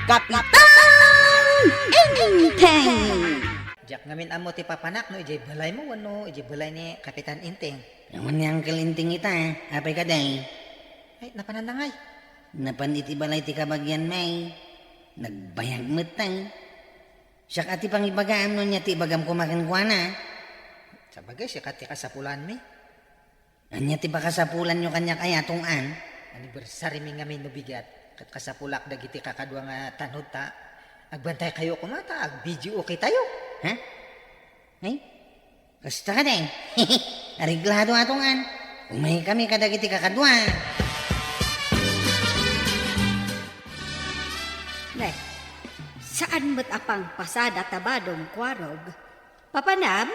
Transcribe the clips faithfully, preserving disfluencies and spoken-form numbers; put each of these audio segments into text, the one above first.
Kapitan Enteng! Diak ngamin ammo ti papanak no idiay balaymo wenno idiay balay ni Kapitan Enteng. Awan ni Uncle Enteng ita, apay kadi? Ay, napananna ngay? Napan iti balay ti kabagian, may. Nagbayag met, tay. Siak a ti pangibagaam no ania ti ibagam koma kenkuana. Sabagay, siak a ti kasapulanmi. Ania ti pakasapulanyo kaniak aya, Tong-an? Anniversary mi ngamin no bigat, ket kasapulak dagiti kakadua nga tanod ta agbantaykayo koma ta ag-video okay tayo. Ha? Ay, kasta kadi. Areglado a, Tong-an. Umaykami kadagiti kakadua. Ne, saan met a pangpasada ta badong, Kuarog. Papanam?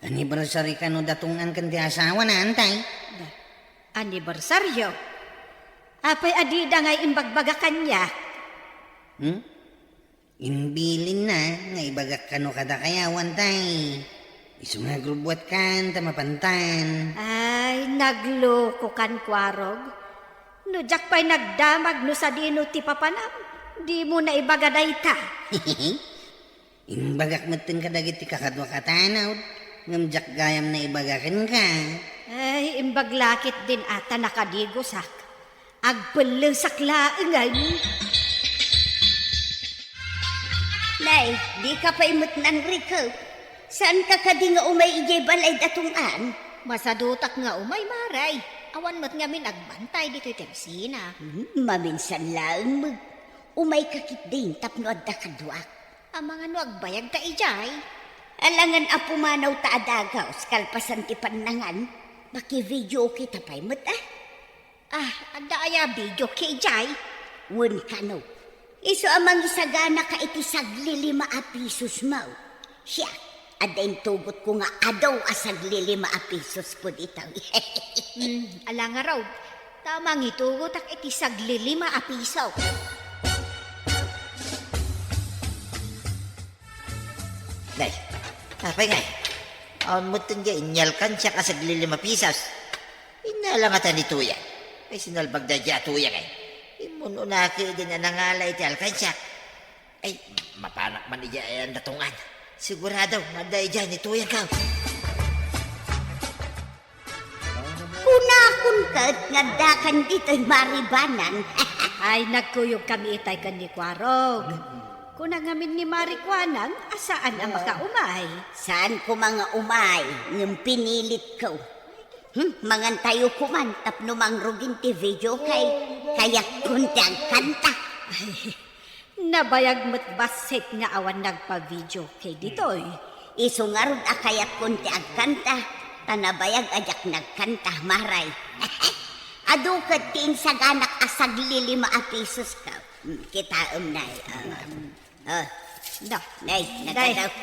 Anniversary kano da Tong-an ken ti asawana, antay? Da, annibersaryo? Apay a dida ngay imbagbaga kaniak? Hmm? Imbilinna nga ibagak kano kadakayo, antay. Isu nga agrubbuatkan ta mapantan. Ay, naglokokan, Kuarog. No diak pay nagdamag no sadino ti papanam, dimo naibaga dayta. Imbagak metten kadagiti kakaduak a tanod, ngem diak gayam naibaga kenka. Ay, imbag la ketdin a ta nakadigosak. Agpellesak laengen. Nay, dika pay met nangrikep. Saanka kadi nga umay idiay balay da Tong-an? Masadutak nga umay, Mare. Awan met ngamin agbantay ditoy ti opisina. Hmm, maminsan laeng met. Umayka ketdin tapno adda kaduak. Amangan no agbayagta idiay? Alangan a pumanaw ta adagaw, kalpasan ti pannangan. Maki-video okay ta pay met, ah. Ah, adda aya video kay idiay? Wen kano. Isu a mangisaganaka iti saglilima a pisosmo. Siak, adda intugotko nga adu a saglilima a pisosko ditoy. Hmm, ala ngarud, ta mangitugotak iti saglilima a piso. Nay, apay ngay? Awan metten diay inyalkansiak a saglilima pisos. Innala ngata ni Tuyang. Ay, sinalbag daydiay a Tuyang, ay. Immun-unaki idi nangala iti alkansiak. Ay, mapanak man idiay ayan da Tong-an. Sigurado, nga adda idiay ni Tuyang, kaw. Kunakon ket nga addakan ditoy Mari Banang. Ay, nagkuyogkami itay ken ni Kuarog. Kuna ngamin ni Mari Kuanang a saan a makaumay. Saan koma nga umay, ngem pinilitko. Hmm, mangantayo koman tapno mangrugin ti video kay kayatkon ti agkanta. Ay, nabayag met bassit nga awan nagpa-video kay ditoy. Isu ngarud a kayatkon ti agkanta, ta nabayag a diak nagkanta, Maray. Adu ket ti insaganak a saglilima a pisosko. Hmm, kitaem, Nay. Ah. Oh. Da. Nay, Day. Nagadu-,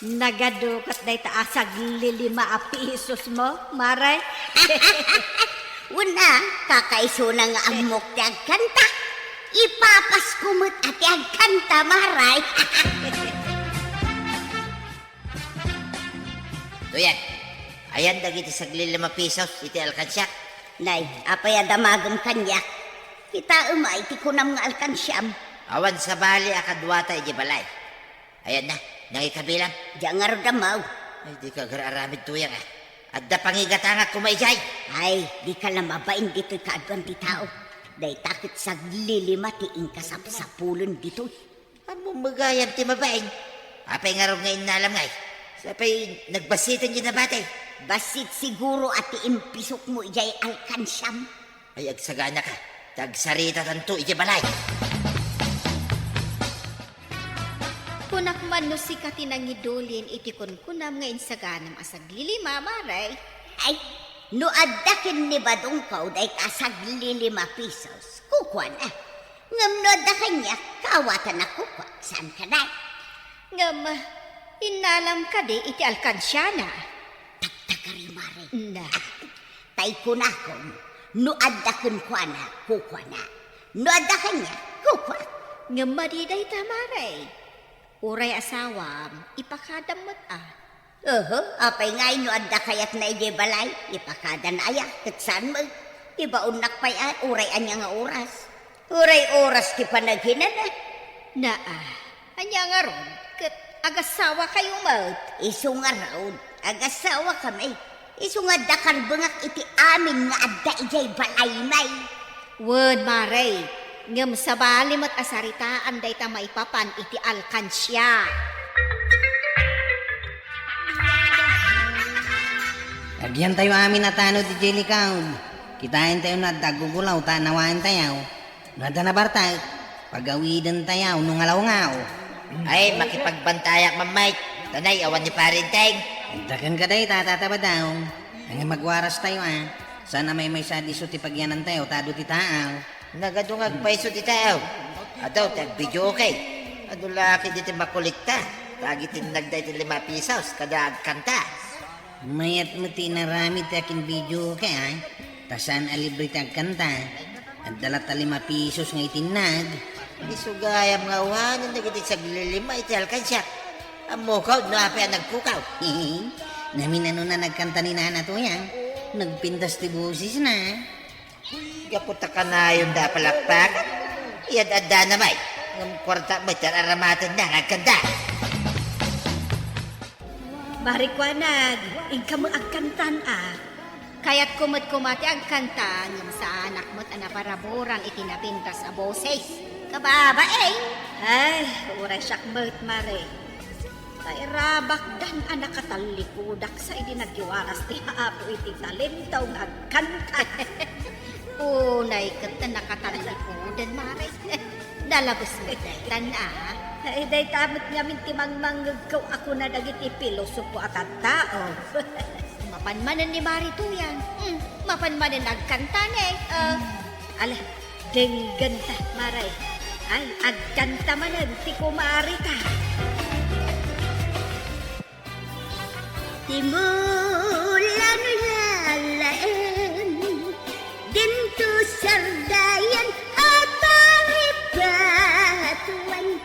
nagadu ket dayta a saglilima a pisosmo, Maray. Wen a, kakaisuna nga ammok ti agkanta. Ipapasko met a ti agkanta, Maray. Tuyang, ayan dagiti saglilima pisos iti alkansiak? Nay, apay a damagem kaniak? Kitaem a iti kunam nga alkansiam. Awan sabali a kaduata idiay balay. Ayan na, nangikabilam. Diak ngarud ammo. Ay, dika agar-aramid, Tuyang, ah. Adda pangigatangak koma idiay. Ay, dika la mabain ditoy kaaduan ti tao. Dayta ket saglilima ti inkasapsapulen ditoy. Ammom met gayam ti mabain. Apay ngarud nga innalam ngay? Sapay nagbassiten diay nabati. Bassit siguro a ti impisokmo idiay alkansiam. Ay, agsaganaka, ta agsaritatanto idiay balay. Kunak man no sika ti nangidulin iti kunkunam nga insaganam a saglilima, Maray. Ay, no adda ken ni badongko dayta a saglilima pisos, kukuana. Ngem no adda kaniak, kaawatanak kukuak, saan kadi? Ngem, innalam kadi iti alkansiana? Tagtagari, Maray. Na. Tay kunakon, no adda kenkuana, kukuana. No adda kaniak, kukuak. Ngem madi dayta, Maray. Uray asawam, ipakadam met a. Oho, apay ngay no adda kayatna idiay balay, ipakadan aya, ket saan met. Ibaonnak pay a, uray ania nga oras. Uray oras ti panaghinana. Naa, ania ngarud? Ket agasawakayo met? Isu ngarud, agasawakami. Isu nga adda karbengak iti amin nga adda idiay balaymi. Wen, mare, ngem sabali met a saritaan dayta maipapan iti alkansia. Agyantayo amin a tanod idiay likaw. Kitaentayo no adda aggugulaw ta nawaentayo. No adda nabartek, pagawidentayo no ngalawngaw. Ay, makipagbantayak, Ma'am Mike. Tanay, awan ni Pare Enteng. Adda kenka dayta, Tata Badong. Ngem agwarastayo a. Saan a maymaysa a disso ti pagyanantayo ta adu ti taaw. Nagadu nga agpayso ti taaw. Adu ti agvideoke. Adu la ketdi ti makulikta. Ta agitinnagda iti lima pisos kada agkanta. Mayat met ti inaramid ti akinvideoke a. Ta saan a libre ti agkanta. Adda latta lima pisos nga itinnag. Isu gayam nga awanen dagiti saglilima iti alkansiak. Ammok no apay a nagpukaw. Naminanona nagkanta ni Nana Tuyang. Nagpintas ti bosesna. Gapu ta kanayonda a palakpakan, iyad-addana met. Ngem kuarta met ti ar-aramatenna nga agkanta. Mare Kuanag, inka met agkantan a. Kayatko met koma ti agkanta, ngem saanak met a naparaburan iti napintas a boses. Kababain! Ay, uray siak met, Mare. Ta irabakdan a nakatallikudak sa idi nagiwaras ti Apo iti talento nga agkanta. Unay ket ta nakatallikudan, Mare. Nalabes met daytan a. Ay, dayta met ngamin ti mangmangngegko a kuna dagiti pilosopo a tattao. Mapan manen ni Mare Tuyang. Hmm, mapan manen agkanta ne. Ah. Ala, denggenta, Mare. Ay, agkanta manen ti kumareta. Ti mulan lalaen, dinto sardayan a taripatuan.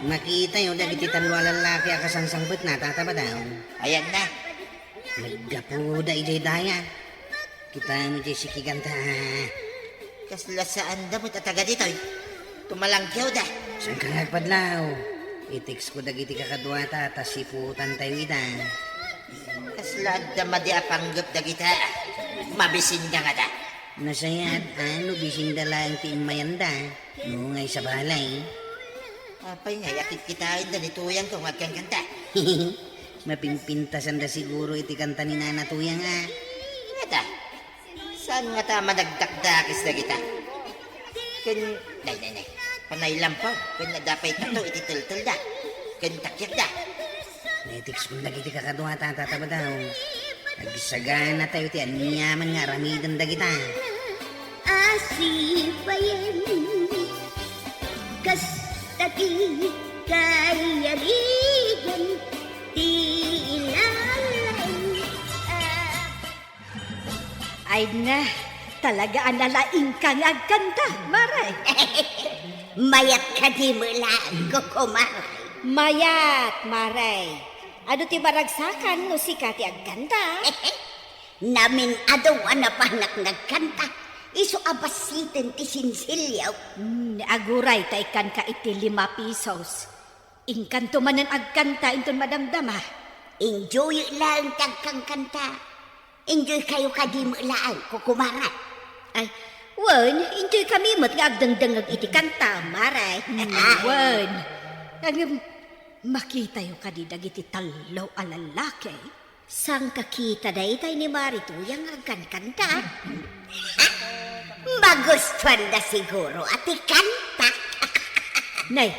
Makitayo dagiti tallo a lallaki a kasangsangpetna, Tata Badong. Ayanna. Naggapuda idiay daya. Kitaem idiay sikiganta. Kasla saanda met a taga ditoy. Tumalangkiawda. Saanka nga agpadlaw? I-textko dagiti kakaduata ta siputantayo ida. Kasla adda madi a panggep dagita. Mabisinda ngata. Nasayaat a no bisinda laeng ti immayanda. No ngay sabali. Apay ngay a kitkitaenda ni Tuyangko nga agkankanta? Mapimpintasanda siguro iti kanta ni Nana Tuyang a. Ngata, saan ngata a managdakdakes dagita? Ken, nay, nay, nay, panay lampaw, ken adda pay tato iti teltelda, ken takiakda. Naitikskon dagiti kakaduata, Tata Badong. Agsaganatayo ti aniaman nga aramiden dagita. Asipayen, kasta ti kayarigan ti ilalaing. Ay na, talaga a nalaingka nga agkanta, Mare. Mayat kadi met laeng, Kukumare? Mayat, Mare. Adu ti maragsakan no sika ti agkanta. Namin-adu a napanak nga agkanta, isu a bassiten ti sinsilyo. Hmm, aguray ta ikkanka iti lima pisos. Inkanto manen agkanta inton madamdama. Enjoy laeng ti agkankanta. Enjoykayo kadi met laeng, Kukumare? Ay, wen, enjoykami met nga agdengdengngeg iti kanta, Mare. Hmm, wen. Ngem, makitayo kadi dagiti tallo a lallaki? Saan ka kita daytay ni Mare Tuyang nga agkankanta? Magustuanda siguro a ti kanta. Nay,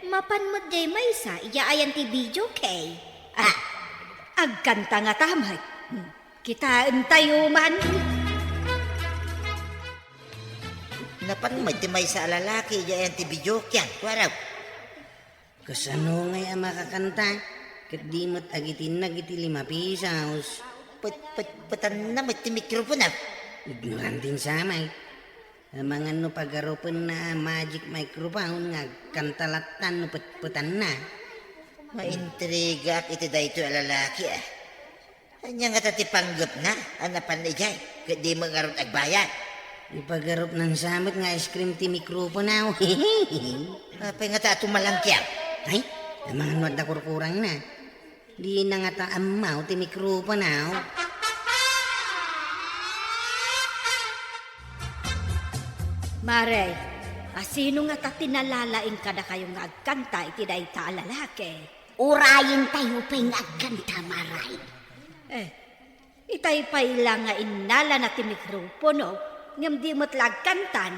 mapan met diay maysa, idiay ayan ti videoke. Ah, agkanta ngata met. Hmm, kitaentayo man. Napan met ti maysa a lalaki idiay ayan ti videoke, kuarok. Kasano ngay a makakanta? Ket di met agitinnag iti lima pisos. Pet-, pet-, petanna met ti mikropono. Ignoranten sa met. Amangan no pagarupenna a magic microphone nga agkanta lattan no petpetanna. Maintrigaak iti daytoy a lalaki a. Ania ngata ti panggepna a napan idiay ket di met ngarud agbayad? Ipagarupnan sa met nga ice cream ti mikroponaw. Apay ngata a tumalangkiak? Ay, amangan no adda kurkurangna. Dina ngata ammaw ti mikroponaw. Mare, a sino ngata ti nalalaing kadakayo nga agkanta iti dayta a lalaki? Urayentayo pay nga agkanta, Mare. Eh, itay pay la nga innalana ti mikropono, ngem di met la agkantan.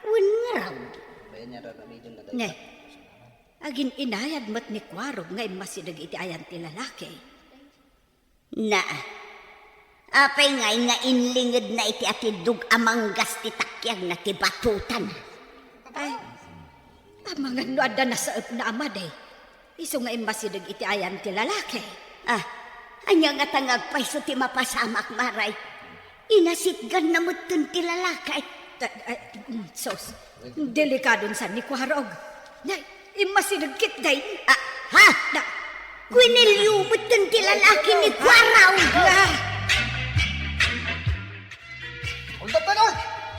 Wen ngarud. Ne, agin-inayad met ni Kuarog nga immasideg iti ayan ti lalaki. Na, apay ngay nga inlingedna iti atiddog a manggas ti takiagna ti batutana? Ay, amangan no adda nasaepna a madi. Isu nga immasideg iti ayan ti lalaki. Ah, ania ngata nga agpayso ti mapasamak, Mare? Inasitganna metten ti lalaki. Ta-, ay, mm, sus, delikadon san ni Kuarog. Nay, immasideg ketdi. Ah, ha? Na, Kuinelio metten ti lalaki ni Kuarog. Ah! Uldatten, oy!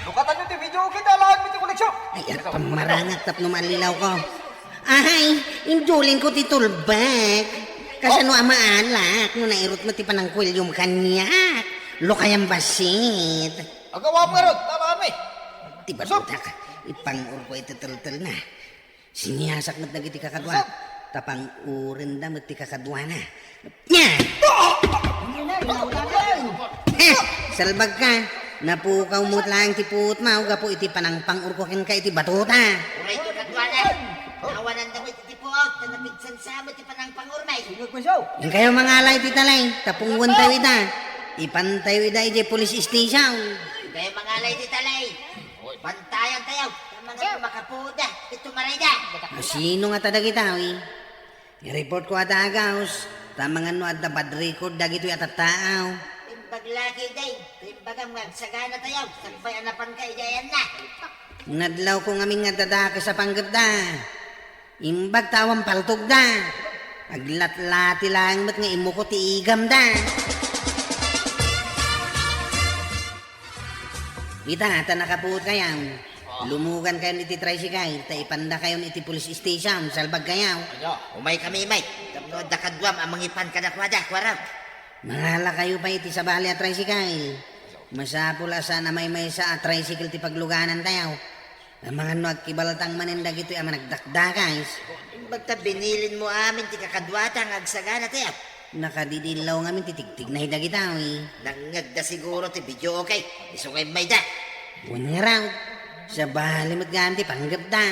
Lukatanyo ti video, kita laeng ti koneksyon. Ay, at pamarangak tapno mallilawko. Ahay, injulinko ti tulbek. Kasano a maalak no nairutmo ti panangkuiliom kaniak? Lukayam bassit. Agawa, Perot, tama mi. Ti badutak, ipang-urko iti teltelna. Siniasak met dagiti kakadua. Sus! Ta pang-urenda met ti kakaduana. Nya! Eh, salbagka. Napukaw met laeng ti puotmo gapu iti panangpang-urko kenka iti batota. Uray ti kaduana. Awananda met iti puot, ta napigsansa met ti panangpang-urmi. Inkayo mangalay ti talay, ta pungwentayo ita. Ipantayo ita idiay police station. Inkayo mangalay ti talay. Oy, bantayan tayo. Tama nga makapuda. Ito marayda. Asino ngata dagita, wi? I-report ko ata a gaus. Tama nga no adda bad record dagitoy a tattaaw. Imbag laki, day. Imbagam nga agsagana tayo. Sakbay a napan ka, idayan na. Nadlaw ko ngamin nga dadakes a panggepda. Imbag ta awan paltogda. Aglatlati laeng met nga imuko ti igamda. Ita, ta nakapuot kayaw. Oh. Lumugan kayon iti tricycle, ta ipanda kayon iti police station, salbag kayaw. Ania? Umay kami, Mike. Tapno adda kaduam a mangipan kadakuada, Kuarog. Mangala kayo pay iti sabali a tricycle. Masapul a saan a maymaysa a tricycle ti pagluganan tayo. Amangan no agkibaltang manen dagitoy a managdakdakes. Imbag ta binilin mo amin ti kakaduata nga agsagana tayo. Nakadidillaw ngamin ti tigtignay dagita, wi. Nangngegda siguro ti video, okay? Isu nga immayda. Wen ngarud, sabali met gayam ti panggepda.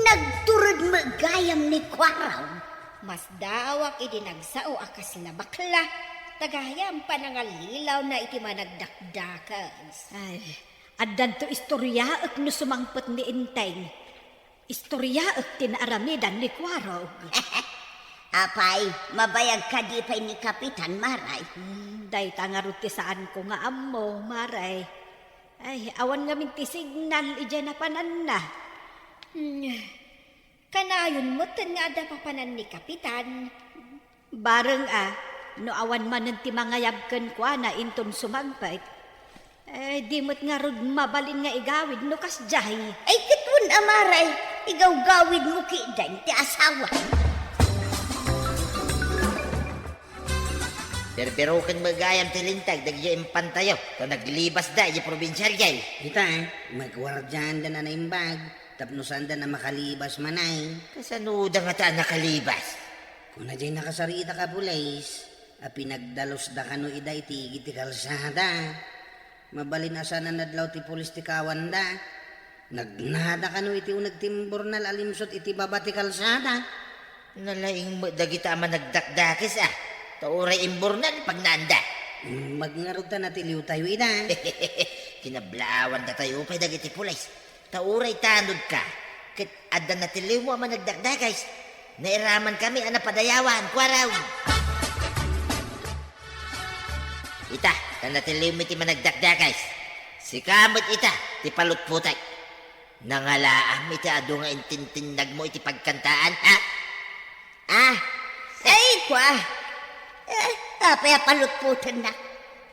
Nagtured met gayam ni Kuarog. Masdaawak idi nagsao a kasla bakla, ta gayam panangalilawna iti managdakdakes. Ay, addanto istoriaek no sumangpet ni Enteng. Istoriaek ti naaramidan ni Kuarog. Apay, mabayag kadi pay ni Kapitan, Mare? Hmm, dayta ngarud ti saanko nga ammo, Mare. Ay, awan ngamin ti signal idiay napananna. Hmm, kanayon metten nga adda papanan ni Kapitan. Bareng a, no awan manen ti mangayab kenkuana inton sumangpet, eh, di met ngarud mabalin nga igawid no kasdiay. Ay, ket wen a, Mare, igawgawidmo ketdin ti asawa. Berberoken met gayam ti linteg dagiti impantayo, ta naglibasda idiay probinsia diay. Ita, eh, magwardianda a naimbag. Tapno saanda a makalibas manen. Kasanoda ngata a nakalibas? Kuna diay nakasaritak a pulis a pinagdalusda kano ida iti igid ti kalsada. Mabalin a saan a nadlaw ti pulis ti kawanda. Nagnada kano iti uneg ti imbornal a limsut iti baba ti kalsada. Nalaing met dagita a managdakdakes a. Ta uray imbornal pagnaanda. Imbag ngarud ta natiliwtayo ida. Kinablaawandatayo pay dagiti pulis. Ta uray tanodka, ket adda natiliwmo a managdakdakes. Nairamankami a napadayawan, Kuarog. Ita, ta natiliwmi ti managdakdakes. Sika met ita, ti palutpotek. Nangalaam iti adu nga intintinnagmo iti pagkantaan, ha? Ah, ay, kua. Eh, Apay a palutpotennak?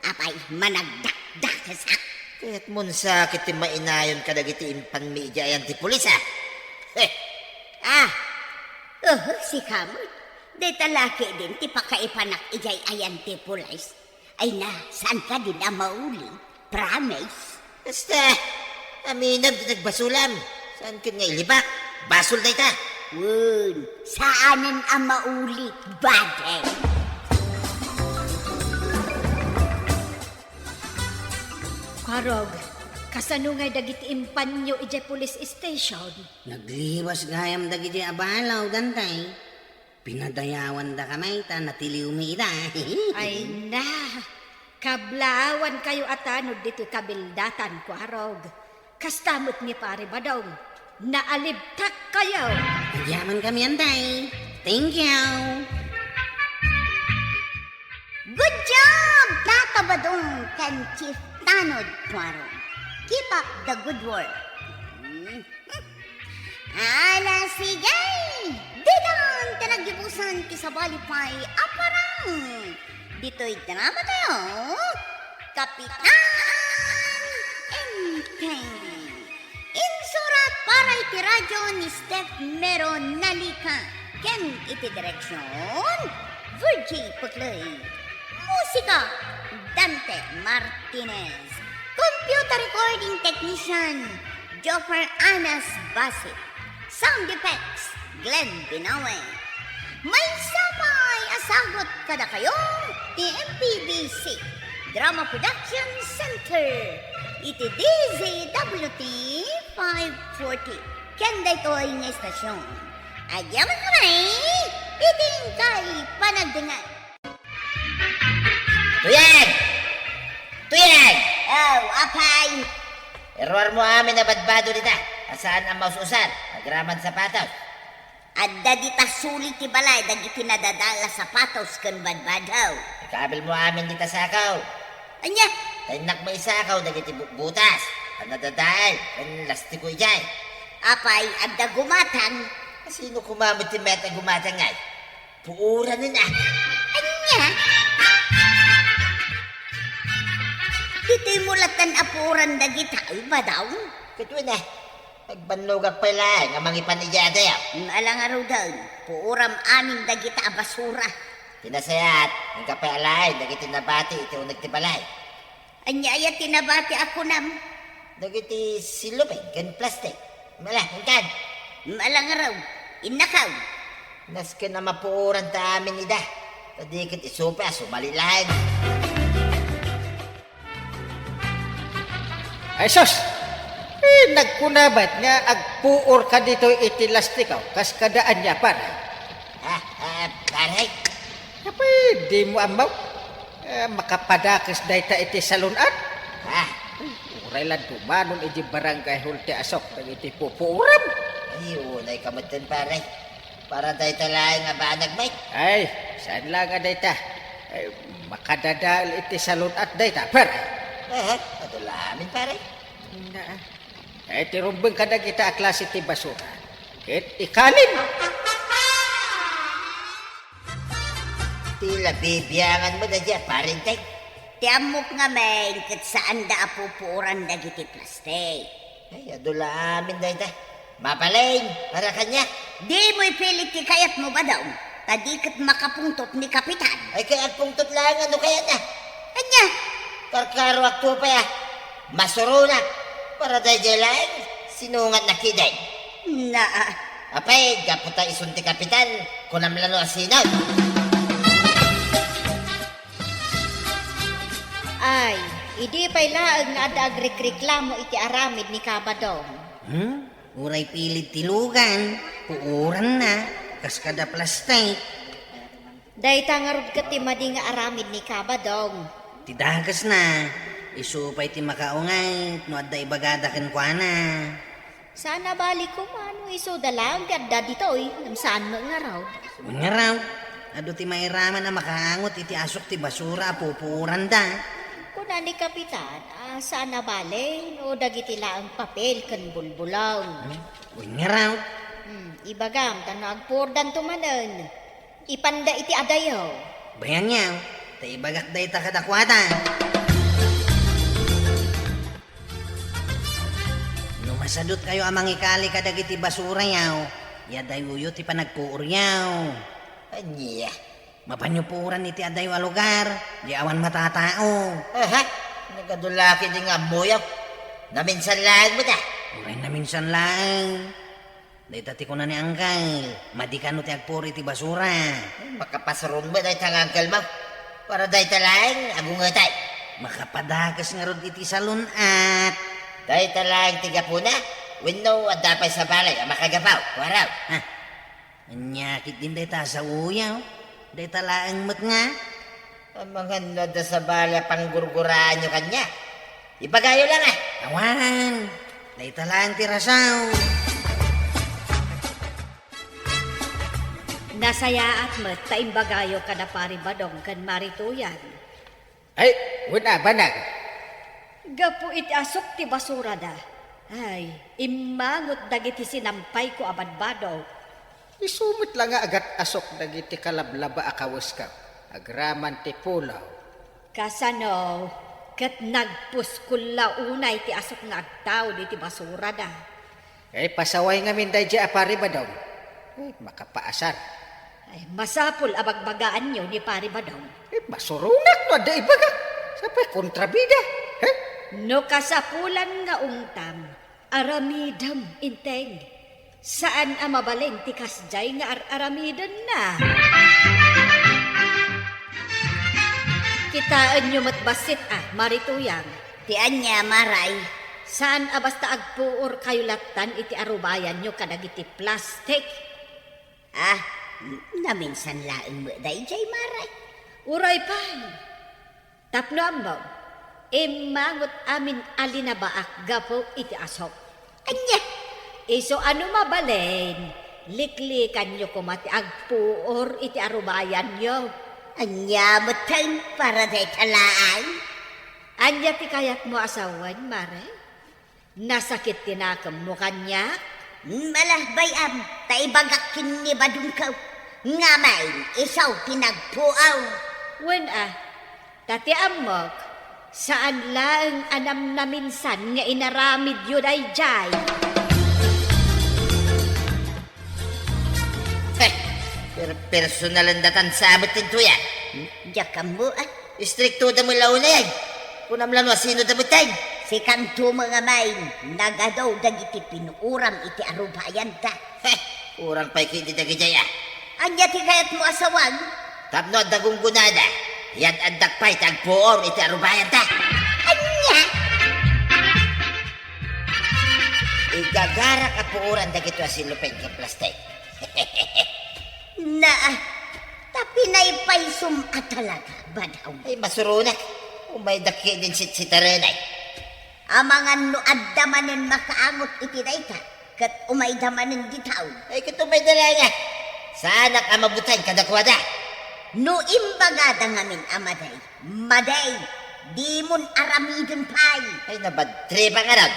Apay, managdakdakesak? Kayatmon sakit ti mainayon kadagiti impanmi idiay Antipolis, a? Heh! Ah! Oh, sika met. Dayta la ketdin ti pakaipanak idiay Antipolis. Ay na, saan ka din a mauli? Promise? Basta, aminem ti nagbasulam. Saan ket nga ilibak? Basol dayta. Wen, saanen a mauli, bade. Kuarog, kasano ngay dagiti impanyo idiay police station? Nagliwas gayam dagiti abalaw, Dante. Pinadayawandaka met ta natiliwmi ida. Ay na, kablaawankayo a tanod ditoy kabildatan, Kuarog. Kasta met ni Pare Badong, naalibtakkayo. Agyamankami, Anday. Thank you. Good job, Tata Badong ken Chief Tanod, Kuarog. Keep up the good work. Hmm. Ala, sige! Didan ti naggibusan ti sabali pay a parang ditoy dramatayo, Kapitan Enteng. Insurat para iti radyo ni Steph Mero Nalica ken iti direksion, Virgie Puclay. Musika, Dante Martinez. Computer recording technician, Joffer Anas Basit. Sound effects, Glenn Binawe. Maysa pay a sagut kadakayo ti M P B C Drama Production Center iti D Z W T five forty ken daytoy nga estasion. Agyamankami iti inkay panagdengngeg. Tuyag! Tuyag! Oh, apay! Iruarmo amin a badbado dita, a saan a maus-usar, agraman sapatos. Adda dita suli ti balay dagiti nadadael a sapatos ken badbado. Ikabilmo amin dita sakaw. Ania? Ta innak maisakaw dagiti bu-, butas a nadadael ken lastiko idiay. Apay, adda gumatang? Sino koma met ti mayat a gumatang ngay? Puoranen a. Ania? Ditoymo latta a puoran dagita, ay, badaw? Ket wen a, nagbannogak pay laeng a mangipan idiay adayo. Mm, ala ngaruden, puoram amin dagita a basura. Ti nasayaat, inka pay alaen dagiti nabati iti uneg ti balay. Ania aya ti nabati a kunam? Dagiti silupin ken plastik. Mala, inkan. Mala ngarud. Innakaw. Nasken a mapuoran ta amin ida. Ta di ket isu pay a sumali laeng. Ay sus! Eh, nagkuna met nga agpuor ka ditoy iti lastikaw, kas kada ania, pare? Ah, ah, pare? Apay, dimo ammo? Eh, makapadakes dayta iti salun-at? Ah. Uray la dumanon iti barangay hall ti asok dagiti pupuoram. Ay, unay ka metten, pare. Para dayta laeng a banag met. Ay, saan la nga dayta? Ay, makadadael iti salun-at dayta, pare. Aha, adu la amin, pare. Na, eh, ti rumbeng kadagita a klase ti basura. Ket ikalin. Ti la bibiangan mo daydiay, pare Enteng. Ti ammok ngamin ket saanda a pupuoran dagiti plastik. Ay, adu la amin dayta. Mabalin, para kaniak. Dimo ipilit ti kayatmo, Badong, ta di ket makapungtot ni Kapitan. Ay, kay agpungtot laeng no kayatna. Ania? Karkaroakto pay a. Masuronak. Para daydiay laeng, sinungatnak ketdin. Naa. Apay, gapu ta isun ti Kapitan, kunam la no a sinun. Ay, idi pay laeng nga adda agrikreklamo iti aramid ni Kabadong. Hmm? Uray pilit ti lugan, puoranna, kas kada plastik. Dayta ngarud ket ti madi nga aramid ni Kabadong. Ti dakesna, isu pay ti makaunget no adda ibagada kenkuana. Saan a bali koma no isuda laeng ti adda ditoy, ngem saan met ngarud. Wen ngarud, adu ti mairaman a makaangot iti asok ti basura a pupuoranda. Kuna ni Kapitan a saan a bali no dagiti laeng papel ken bulbulong. Hmm, wen ngarud. Hmm, ibagam ta no agpuordanto manen, ipanda iti adayo. Bayanyaw, Ibagak dayta kadakuada. No masadutkayo a mangikali kadagiti basurayo, ya dayuyo ti panagpuoryo. Ania? Mapanyo puoran iti adayo a lugar, di awan matatao. Aha, nagadu la ketdi nga ammoyo. Naminsan laeng met a. Uray naminsan laeng. Dayta ti kuna ni Angkel, madi kano ti agpuor iti basura. Ay, makapasuron met dayta nga angkelmo. Para dayta laeng, agungetay. Makapadakes ngarud iti salun-at. Dayta laeng ti gapuna, wenno adda pay sabali a makagapu, kuarog. Ha? Ania ketdin dayta a saoyo? Dayta laeng met nga. Amangan no adda sabali a panggurguraanyo kaniak. Ibagayo la nga. Awan. Dayta laeng ti rason. Nasayaat met ta imbagayo kada Pari Badong ken Mari Tuyan. Ay, wen a, banag. Gapu iti asok ti basurada. Ay, immangot dagiti sinampayko a badbado. Isu met la nga agat-asok dagiti kalablaba a kawesko, agraman ti pulaw. Kasano, ket nagpuskol la unay ti asok nga agtaud iti basurada. Eh, pasaway ngamin daydiay a Pari Badong. Eh, makapaasar. Ay, masapul a bagbagaanyo ni Pari Badong. Eh, masuronak no adda ibagak. Sapay kontrabida. Eh? No kasapulan nga ungtam, aramidem, Enteng. Saan a mabalin ti kasdiay nga ar-aramidenna. Kitaenyo met bassit a, Mari Tuyan. Ti ania, Maray? Saan a basta agpuorkayo lattan iti arubayanyo kadagiti plastik? Ah, n-, naminsan laeng met daydiay, Maray. Uray pay. Tapno ammom, immangot amin a linabaak gapu iti asok. Ania? Isu a no mabalin, liklikanyo koma ti agpuor iti arubayanyo. Ania metten para dayta laeng? Ania ti kayatmo a sawen, Mare? Nasakit ti nakemmo kaniak? Malahbay-am, ta ibagak ken ni Badongko. Ngamin, isu ti nagpuor. Wen a, ta ti ammok, saan laeng a namnaminsan nga inaramidyo daydiay. Heh, per-, personalen datan sa abet ti tuya. Diak ammo, ah. Istrikto da met la unay. Kunam la no asino da met ay. Sikanto met ngamin, nagadu dagiti pinuoram iti arubayanta. Heh, kurang pay ketdi dagidiay, ah. Ania ti kayatmo a sawen? Tapno adda gunggonada, yad-addak pay ti agpuor iti arubayanta. Ania? Igagarak a puoran dagitoy a sellophane ken plastik. Naa, ta pinaypaysom a talaga, Badong. Ay, masuronak. Umayda ketdin sitsitarengay. Amangan no adda manen makaangot iti dayta, ket umayda manen ditoy. Ay, ket umayda laeng a. Saanak a mabuteng kadakuada. No imbagada ngamin a madi, madi, dimon aramiden pay. Ay, nabadtripa ngarud.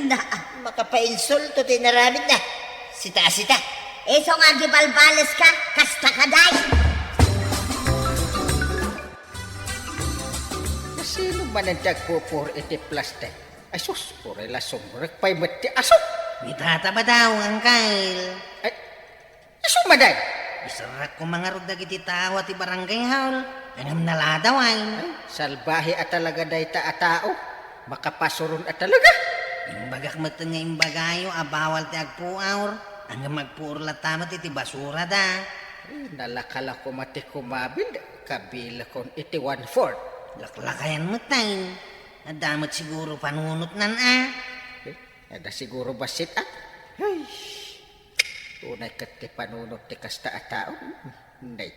Naa. Makapainsulto ti inaramidna. Sita a sita. Isu nga agibalbaleska, kasta kadi. Sino manen ti agpuor iti plastik? Ay sus, uray la sumrek pay met ti asok. Ni Tata Badong, Angkel. Ay, isu manen? Iserrekko ngarud dagiti tao ti barangay hall. Ngem naladaw ay. Ay, salbahe a talaga dayta a tao. Makapasuron a talaga. Imbagak met nga imbagayo a bawal ti agpuor. Ngem agpuor latta met iti basurada. Ay, nalaka la koma ti kumabil. Kabilekon iti one-fourth. Laklakayan met tayo. Adda met siguro panunotnan a. Eh, adda siguro bassit a. Ay, unay ket ti panunot ti kasta a tao. Nay,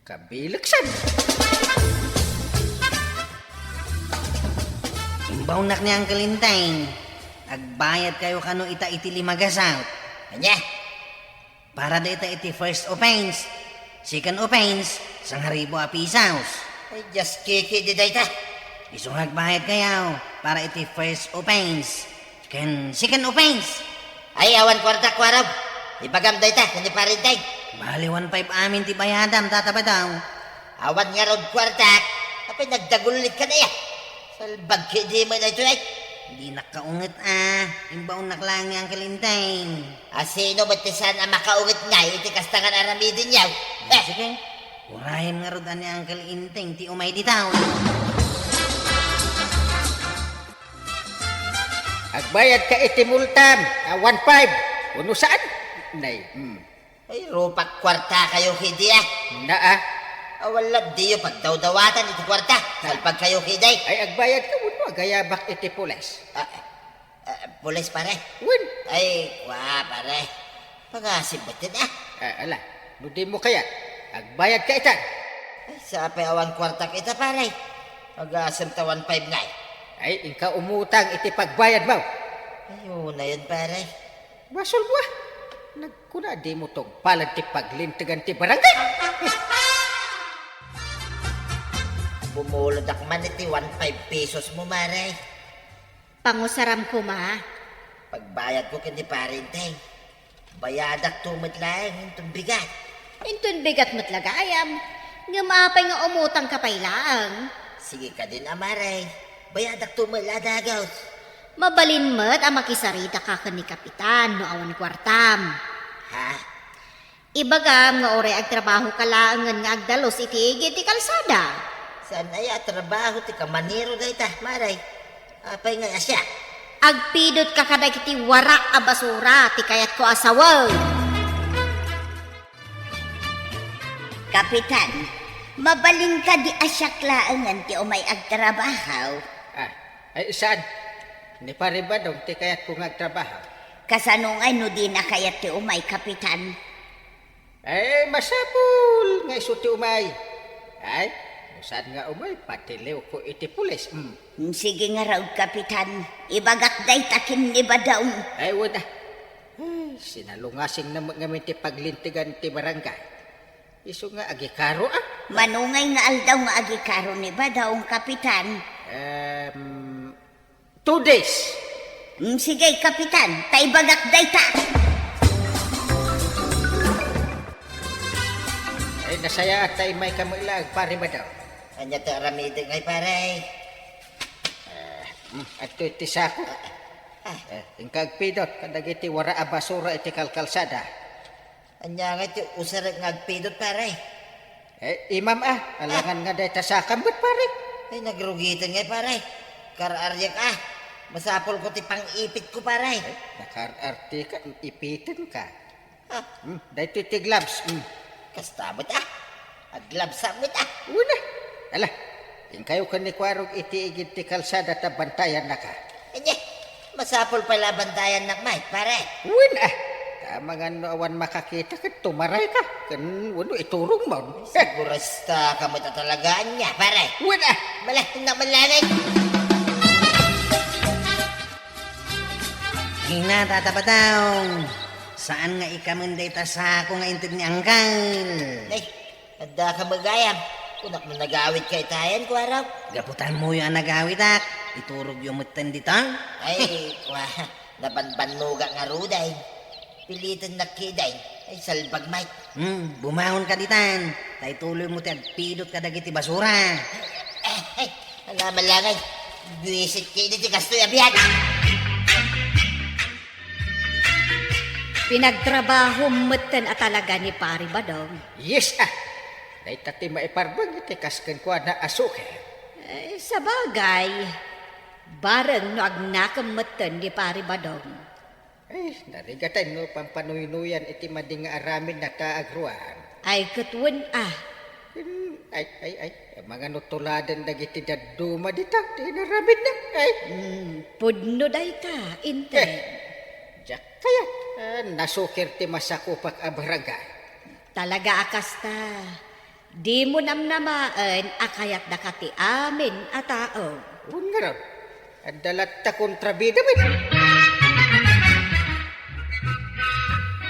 kabileksan. Imbawnak ni Uncle Intay. Agbayad kayo kano ita iti lima gasawt. Ania? Para dayta iti first offense. Second offense, sangaribu a pesos. Ay, just kiki di dayta. Isu nga agbayad kayo para iti first offense. Ken second offense. Ay, awan kwarta, kuarog. Ibagam dayta, ken ni Parintay. Bali, one five amin ti bayadam, Tata Badong. Awan ngarud kuartak. Apay nagdagullit ka na ya? Salbag ka idi mo na ito ay. Dinak kaunget a. Imbaonnak laeng ni Uncle Enteng. Asino met ti saan a makaunget ngay iti kasta nga aramiden yaw? Eh, Sige. Urayem ngarud a ni Uncle Enteng ti umay dita. Agbayad ka iti multam a one five. Uno saan? Nay, hmm. Ay, rupak kuarta kayo kidi, ah. Naa. Awan la diyo pagdawdawatan iti kuarta. Salpag kayo kidi. Ay, agbayad ka, wenno agayabak iti pulis. Ah, ah, pulis, pare? Wen. Ay, kwa, pare. Pagasibbet, ah. Ah, ala, no di mo kayat, agbayad ka itan. Ay, sapay awan kuartak ita, pare. Agasem ta one five ngay. Ay, inka umutang iti pagbayad mo. Ay, una yun, pare. Basol mo, ah. Nagkuna di mo tungpalan ti paglintegan ti barangay. Bumulod ak man iti one five pesos mo, mare. Pangusaram koma. Pagbayad ko ken ni Pare Enteng, bayadak to met laeng inton bigat. Inton bigat met la gayam, ngem apay nga umutang ka pay laeng? Sige kadin, a mare, bayadak to met la dagus. Mabalin met a makisarita ka ken ni Kapitan no awan kuartam. Ha? Ibagam nga uray agtrabaho ka laengen nga agdalus iti igid ti kalsada. Saan aya a trabaho ti kamanero dayta, mare? Apay ngay a siak? Agpidot ka kadagiti wara a basura ti kayatko a sawen. Kapitan, mabalin kadi a siak laengen ti umay agtrabaho? Ah, ay, saan? Ni Pare Badong ti kayatko nga agtrabaho. Kasano ngay no dina kayat ti umay, Kapitan? Ay, masapul nga isu ti umay. Ay, no saan nga umay, patiliwko iti pulis. Mm. Mm, sige ngarud, Kapitan. Ibagak dayta ken ni Badong. Ay, wen a. Ay, sinalungasingna met ngamin ti paglintegan ti barangay. Isu nga agikaro, ah. Mano ngay nga aldaw nga agikaro ni Badong, Kapitan? Em, Two days. Mm, sige, Kapitan, ta ibagak dayta. Ay, nasayaat ta immay ka met laeng, Pare Badong. Ania ti aramidek ngay, pare? Eh, mm, adtoy ti sako. Ah, ah. Eh, inka agpidot kadagiti wara a basura iti kalkalsada. Ania ngay ti usarek nga agpidot, pare? Eh, imam a, alangan nga dayta sakam met, pare. Ay, nagrugiten ngay, pare. Kar-ariak a. Masapul ko ti pang-ipit ko, pare. Ay, nakar-arte ka, ipiten ka. Ah. Hmm, daytoy ti gloves. Hmm. Kasta met a. Aglabsam met a. Una. Ala, inkayo ken ni Kuarog iti igid ti kalsada ta bantayannaka. Ania, masapul pay la bantayannak met, pare. Wen a. Ta amangan no awan makakita ket tumaray ka. Ken wenno iturong mo. Sigurasta ka met a talaga ania, pare. Wen a. Mala, innak man langit. Ina, Tata Badong. Saan nga ikamen dayta sako nga inted ni Angkal? Ay, adda ka magayam. Kunak no nagawid ka itayan, Kuarog. Gapu ta ammoyo a nagawidak, iturogyo metten dita. Ay, kwa, nabanbannogak ngarud ay. Pilitennak kidi. Ay, salbag met. Hmm, bumangon ka ditan. Ta ituloy mo ti agpidot kadagiti basura. Ay, ay, ala man langay. Buwisit kidi ti kastoy a biag. Pinagtrabaho metten a talaga ni Pari Badong. Yes, ah. Dayta ti maiparbeng iti kas kenkuana a suker. Eh, sabagay, bareng no agnakem metten ni Pari Badong. Ay, narigat no pampanuynuyan iti madi nga aramidna ta agruan. Ay, ket wen, ah. Hmm, ay, ay, ay. Mangano tuladen dagiti dadduma dita ti inaramidna. Ay. Hmm, pudno dayta, inte. Eh, diak kayat. Ah, nasuker ti masakupak a barangay. Talaga a kasta. Dimo namnamaen a kayatdaka ti amin a tao. Wen ngarud, adda latta kontrabida met.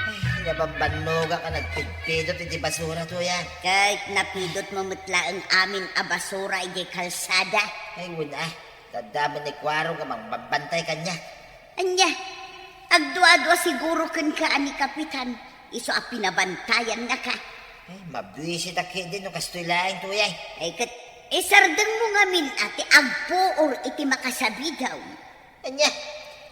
Ay, nabambannogak a nagpidpidot iti basura, tuyan. Ket napidotmo met laeng amin a basura idiay kalsada. Ay, wen a. Daddamen ni Kuaro nga mangbabantay kaniak. Ania, agduadua siguro kenka a ni Kapitan, isu a pinabantayannaka. Ay, mabuisit a ketdi no kastoy laeng, Tuyay. Ay, ket isardengmo ngamin a ti agpuor iti makasabidaw. Ania?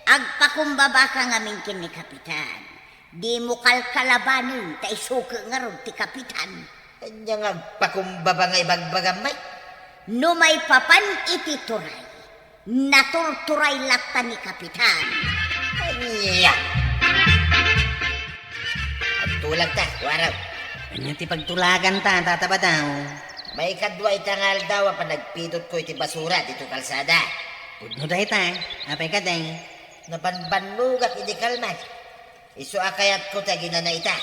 Agpakumbabaka ngamin ken ni Kapitan. Dimo kalkalabanen ta isuke ngarud ti Kapitan. Ania nga agpakumbaba nga ibagbagam, ay? No maipapan iti turay, naturturay latta ni Kapitan. Ania? Agtulag ta, Kuarog. Ania ti pagtulagan ta, Tata Badaw? Maikadua ita nga aldaw a panagpidotko iti basura ditoy kalsada. Pudno dayta, apay kadi? Nabanbannogak idi kalman. Isu a kayatko ti aginana ita.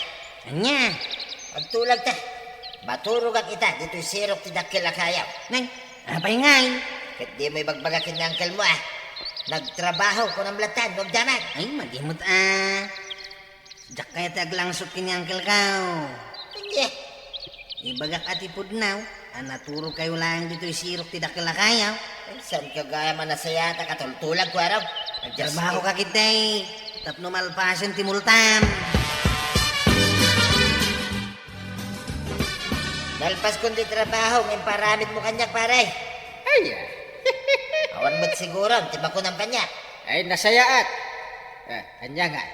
Ania? Agtulag ta. Maturogak ita ditoy sirok ti dakkel a kayaw. Nay, apay ngay? Ket dimo ibagbaga ken ni uncle mo, a. Nagtrabaho, kunam latta no agdamag. Ay, madimot a. Diak kayat ti aglangsot ken ni uncle ko. Ania? Ibagak a ti pudno a naturogkayo laeng ditoy sirok ti dakkel a kayaw. Ay, saan ka gayam a nasayaat a katultulag, Kuarog? Trabaho ka ketdi tapno malpasen ti multam. Nalpaskon ti trabaho nga imparamidmo kaniak, pare. Ay, ah. Awan met siguro ti makunam kaniak. Ay, nasayaat. Ah, ania nga?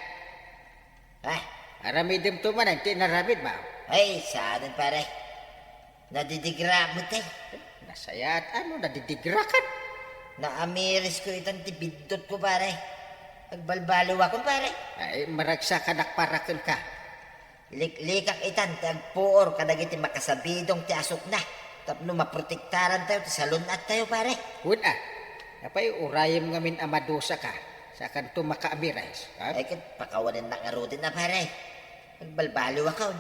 Ah. Aramidem to man ti inaramidmo. Ay, saanen, pare. Nadidigra met, eh. Nasayaat, ano, nadidigra ka? Naamirisko itan ti biddutko, pare. Agbalbaliwakon, pare. Ay, maragsakan a paraken ka. Liklikak itan ti agpuor kadagiti makasabidong ti asukna tapno maprotektarantayo ti salun-attayo, pare. Wen a, apay urayem ngamin a madusa ka, saakanto makaamiris, ha? Ay, ket pakawanennak ngaruden a, pare. Agbalbaliwakon.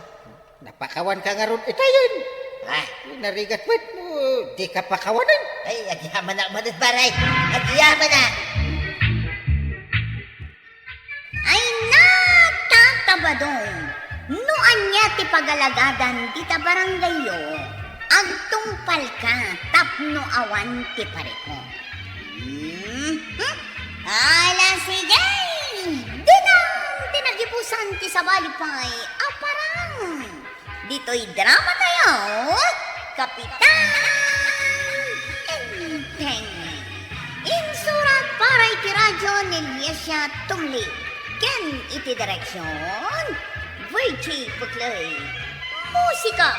Napakawan ka ngarud itayen. Ha? Narigat met no di ka pakawanen. Ay, agyamanak manen, pare. Agyamanak. Ay, natatabadong, no ania ti pagalagadan dita barangayyo, agtungpalka tapno awan ti parikut. Hmm? Hmm? Ala, sige! Dinang ti nagibusan ti sabali pay a parang. Ditoy drama tayo, Kapitan Enteng. Insurat para iti radyo ni Liesia Tumli ken iti direksyon, Virgie Puclay. Musika,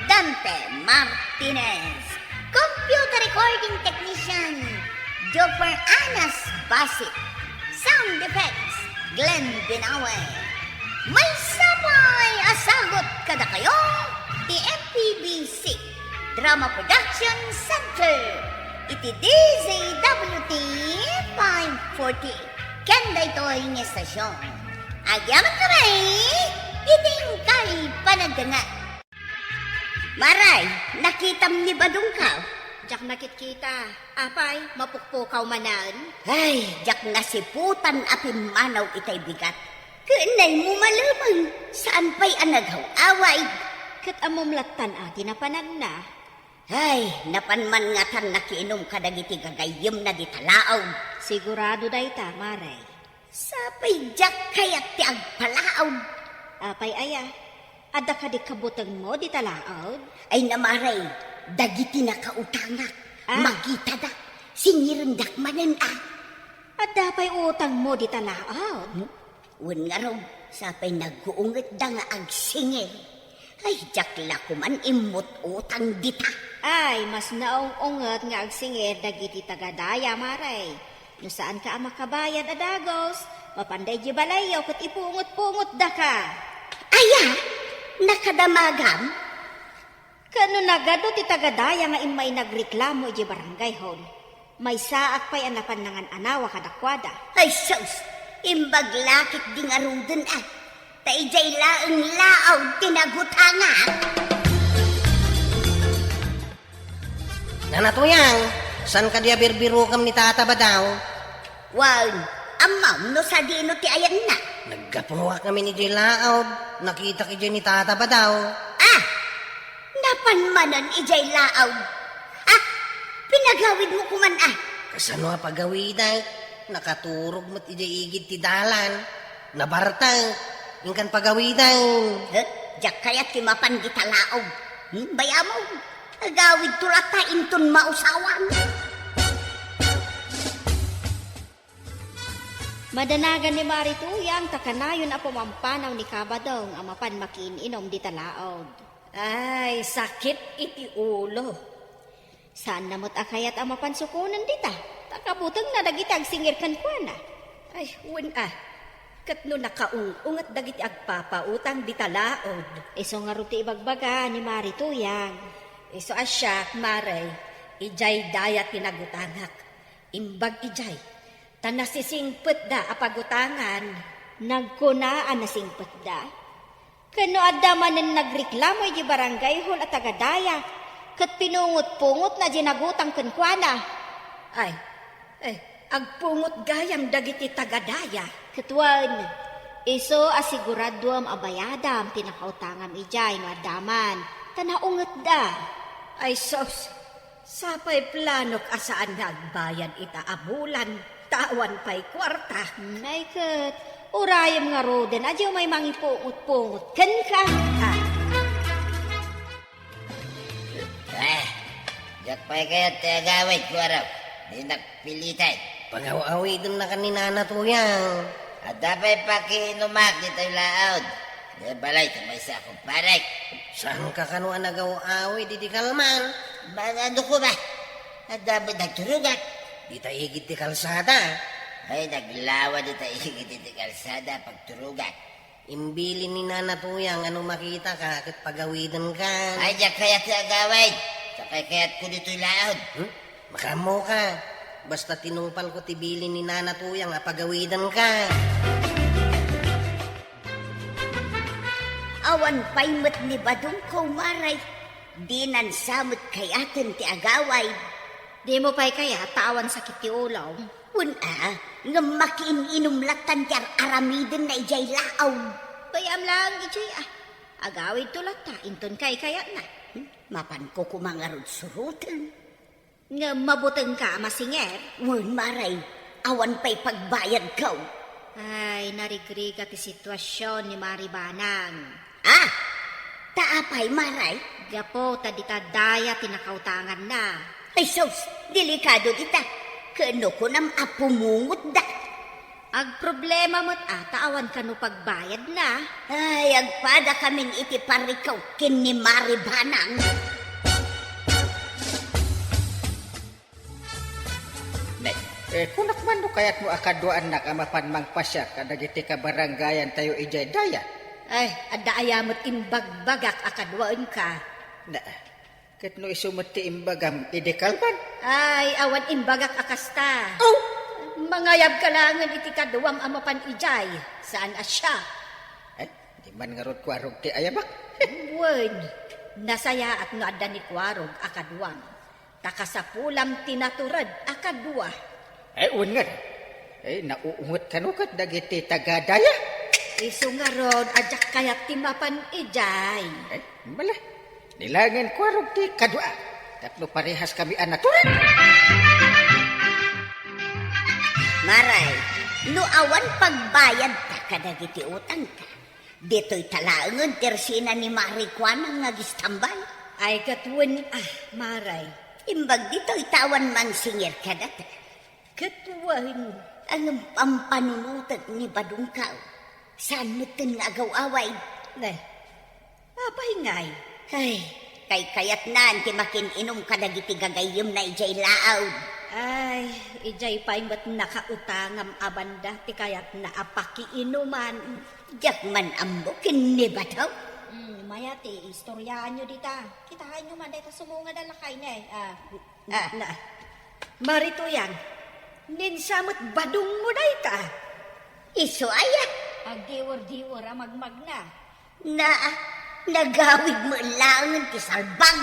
Dante Martinez. Computer recording technician, Joper Anas Basit. Sound effects, Glenn Binawe. Maysa pay a sagut kadakayo ti M P B C Drama Production Center iti D Z W T five forty. Ken daytoy nga estasyon, agyamankami iti inkay panagdengngeg. Maray, nakitam ni Badongko? Diak nakitkita. Apay, mapukpukaw manen? Ay, diak nasiputan a pimmanaw itay bigat. Ket naymo malemeng, saan pay a nagaw-away. Ket ammom lattan a ti napanagna. Ay, napan man ngatan nakiinum kadagiti gagayyemna dita laog. Sigurado dayta, Maray. Sapay diak kayat ti agpalaog. Apay aya? Adda kadi kabutengmo dita laog? Ay, Maray, dagiti nakautangak, ah, magitadak, singirendak manen a. Adda pay utangmo dita laog? Hmm? Wen ngarud, sapay naguungetda nga agsingir. Ay, diak la koman immut-utang dita. Ay, mas naung-unget nga agsingir dagiti taga-daya, Maray. No saanka a makabayad a dagus, mapanda idiay balayyo ket ipungot-pungotdaka. Aya? Nakadamagam? Ket no nagadu ti taga-daya nga immay nagreklamo idiay barangay hall, maysaak pay a napan nangan-anawa kadakuada. Ay sus! Imbag la ketdi ngaruden a, ta idiay laeng laog ti nagutangak. Nana Tuyang, saan kadi a birbirukem ni Tata Badaw? Wen, ammom no sadino ti ayanna? Naggapuak ngamin idiay laog, nakitak idiay ni Tata Badaw. Ah! Napan manen idiay laog. Ah! Pinagawidmo koman a. Kasano a pagawidek? Nakaturog met idiay igid ti dalan. Nabartek. Inkan pagawidek. Huh? Diak kayat ti mapan dita laog. Hmm, bay-am, agawidto latta inton mausawan. Madanagan ni Mari Tuyang ta kanayon a pumampanaw ni Kabadong a mapan makiin-inom dita laog. Ay, sakit iti ulo. Saanna met a kayat a mapan sukonen dita, ta kabutengna dagiti agsingir kenkuana. Ay, wen a, ket no nakaung-unget dagiti agpapautang dita laog. Isu ngarud ti ibagbaga ni Mari Tuyang. Isu a siak, Mari, idiay daya ti nagutangak. Imbag idiay, ta nasisingpetda a pagutangan. Nagkuna a nasingpetda? Ken no adda manen nagreklamo idiay barangay hall a taga-daya, ket pinungot-pungotna diay nagutang kenkuana. Ay, eh, agpungot gayam dagiti taga-daya. Ket wen, isu a siguraduem a bayadam ti nakautangam idiay no adda man, ta naungetda. Ay sus, sapay planok a saan nga agbayad ita a bulan, ta awan pay kuarta. Nay ket, urayem ngaruden a diay umay mangipungot-pungot kenka. Ah. Eh, diak pay kayat ti agawid, kuarok. Dinak piliten. Pagaw-awidennaka ni Nana Tuyang. Adda pay pakiinumak ditoy laod. Diay balay, ti maysa a kumparek. Saanka kano a nagaw-awid idi kalman? Manano ko ba? Adda met nagturogak. Dita igid ti kalsada. Ay, naglawa dita igid ti kalsada, pagturogak. Imbilin ni Nana Tuyang a no makitaka ket pagawidenka. Ay, diak kayat ti agawid. Sakay kayatko ditoy laod. Hmm? Makaammoka. Basta tinungpalko ti bilin ni Nana Tuyang a pagawidenka. Awan pay met ni Badongko, Mari. Dinan sa met kayaten ti agawid. Dimo pay kayat ta awan sakit ti ulom? Wen a, ngem makiin-inom lattan ti ar-aramidenna idiay laog. Bay-am laeng idiay a. Agawidto latta inton kaykayatna. Hmm, mapanko koma ngarud suroten. Ngem mabutengka a masinger? Wen, Mari, awan pay pagbayadko. Ay, narigrigat ti situasion ni Mari Banang. Ah! Ta apay, Mari? Gapu ta dita daya ti nakautanganna. Ay sus, delikado dita. Ken no kunam a pumungotda. Agproblema met a ta awan kano pagbayadna. Ay, agpadakamin iti parikaw ken ni Mari Banang. Ne, eh, kunak man no kayatmo a kaduaannak a mapan mangpasiar kadagiti kabarangayantayo idiay daya. Ay, adda aya met imbagbagak a kaduaenka? Na, ket no isu met ti imbagam idi kalman? Ay, awan imbagak a kasta. Oh! Mangayabka laengen iti kaduam a mapan idiay. Saan a siak? Ay, di man ngarud kuarog ti ayabak. Wen, nasayaat no adda ni kuarog a kaduam. Ta kasapulam ti natured a kadua. Eh, wen ngarud. Eh, nauunget kano ket dagiti taga-daya. Isu ngarud a diak kayat ti mapan idiay. Eh, bala. Ni laengen kuarog ti kadua. Tapno parehaskami a natured. Mari, no awan pagbayadta kadagiti utangka, ditoyta laengen ti ersina ni Mari kuana nga agistambay. Ay, ket wen a, Mari. Imbag ditoy ta awan mangsinger kadata. Ket wen. Ngem pampanunotek ni Badongko. Saan metten nga agaw-away? Ne. Apay ngay? Ay, kaykayatnan ti makin-inom kadagiti gagayyemna idiay laod. Ay, idiay pay met nakautangam a banda ti kayatna a pakiinuman. Diak man ammo ken ni Badong. Hmm, mayat ti istoryaanyo dita. Kitaenyo man dayta sumungad a lakay ne. Ah, ah. Na, Mari Tuyang, ninsa met Badongmo dayta? Isu aya? Agdiwer-diwer a magmagna. Na, nagawid met laengen ti salbag.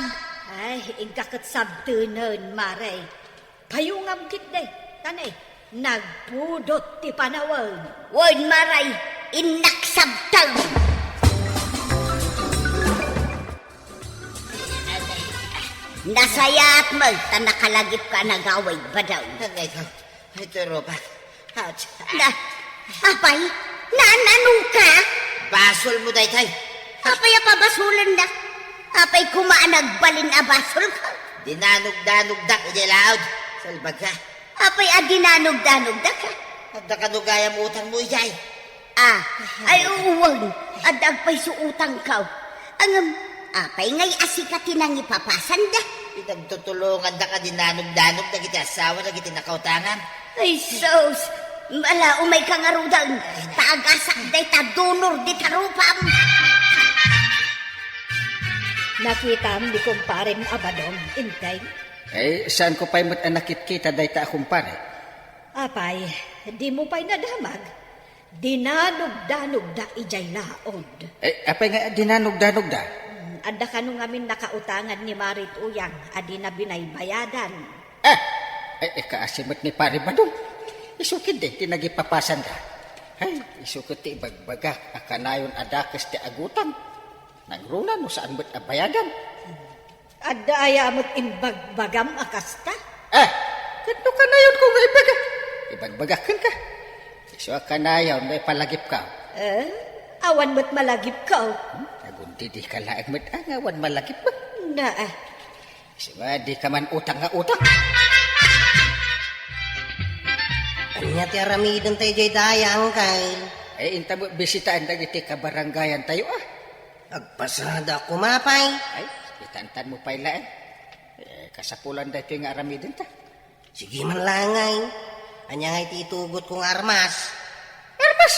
Ay, inka ket sabtenen, Mari. Payongam ketdi, ta ne, nagpudot ti panawen. Wen, Mari, innak sabteng. Nasayaat met ta nakalagipka a nagawid, Badong. Agay ko, ay, turobak. Ouch. Na, apay, naananoka? Basolmo daytay. Apay a pabasolendak? Apay koma a nagbalin a basolka? Dinanogdanogdak idiay laod. Salbaga. Apay a dinanogdanogdaka? Adda kano gayam utangmo idiay? Ah, ay, wen. Adda agpayso utangko. Ngem, apay ngay a sika ti nangipapasanda? Pinagtutulonganda ka dinanogdanog dagiti asawa dagiti nakautangam. Ay, sus! Bala, umayka ngaruden. Ta agasak dayta dunor dita rupam. Nakitam ni kumparem a Badong, Enteng? Eh, saanko pay met a nakitkita dayta a kumpare? Apay, dimo pay nadamag? Dinanogdanogda idiay laod. Eh, apay nga dinanogdanogda? Hmm, adda kano ngamin nakautangan ni Marit Uyang a dina binaybayadan. Ah! Ay, ikaasi met ni Pare Badong. Isu ketdi ti nagipapasanda. Ay, isu ket ti ibagbagak a kanayon a dakes ti agutang. Nangruna no saan met a bayadan. Adda aya met imbagbagam a kasta? Ah! Ket no kanayonko nga ibaga, ibagbagak kenka. Isu a kanayon nga ipalagipko. Eh, awan met malagipko. Hmm, agundidika laeng met a nga awan malagipmo. Na, ah. Isu nga, dika man utang nga utang. Ania ti aramidentayo idiay daya, Angkel? Eh, inta met bisitaen dagiti kabarangayantayo, ah. Agpasada koma pay. Ay, itantanmo pay laeng. Eh, kasapulan daytoy nga aramidenta. Sige man laeng ngay. Ania ngay ti itugotko nga armas? Armas?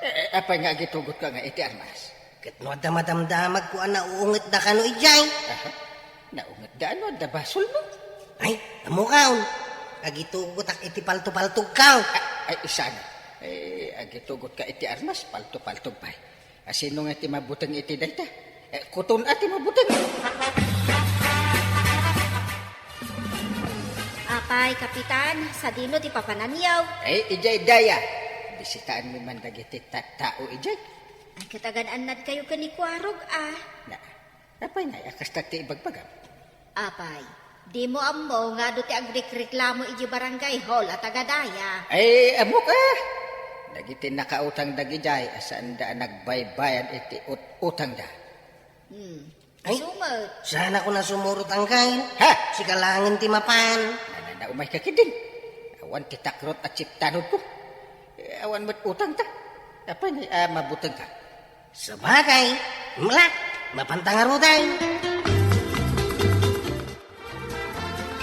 Eh, eh, apay nga agitugotko nga iti armas? Ket no adda madamdamagko a nauungetda kano idiay? Aha. Naungetda, ano adda basolmo? Ay, ammokaon. Agitugotak iti paltopaltogko. Ah, ay, isana. Eh, agitugotka iti armas, paltopaltog pay. A, sino nga ti mabuteng iti dayta? Eh, kuton a ti mabuteng. Apay, Kapitan, sadino ti papananyo? Eh, idiay daya. Bisitaanmi man dagiti tattao idiay. Ay, ket agan-annadkayo ken ni Kuarog, a. Na, apay ngay a kasta ti ibagbagam? Apay, dimo ammo nga adu ti agrikreklamo idiay barangay hall a taga daya? Ay, ammok a! Dagiti nakautang dagidiay a saanda a nagbaybayad iti ut-, utangda. Hmm. Ay, isu met. Saanakon a sumurot, Angkel. Ha? Sika laengen ti mapan. Nananaumay ka ketdin. Awan ti takrot a chip tanodko. Eh, awan met utangta. Apay ngay a mabutengka? Sabagay, mla, mapanta ngaruden.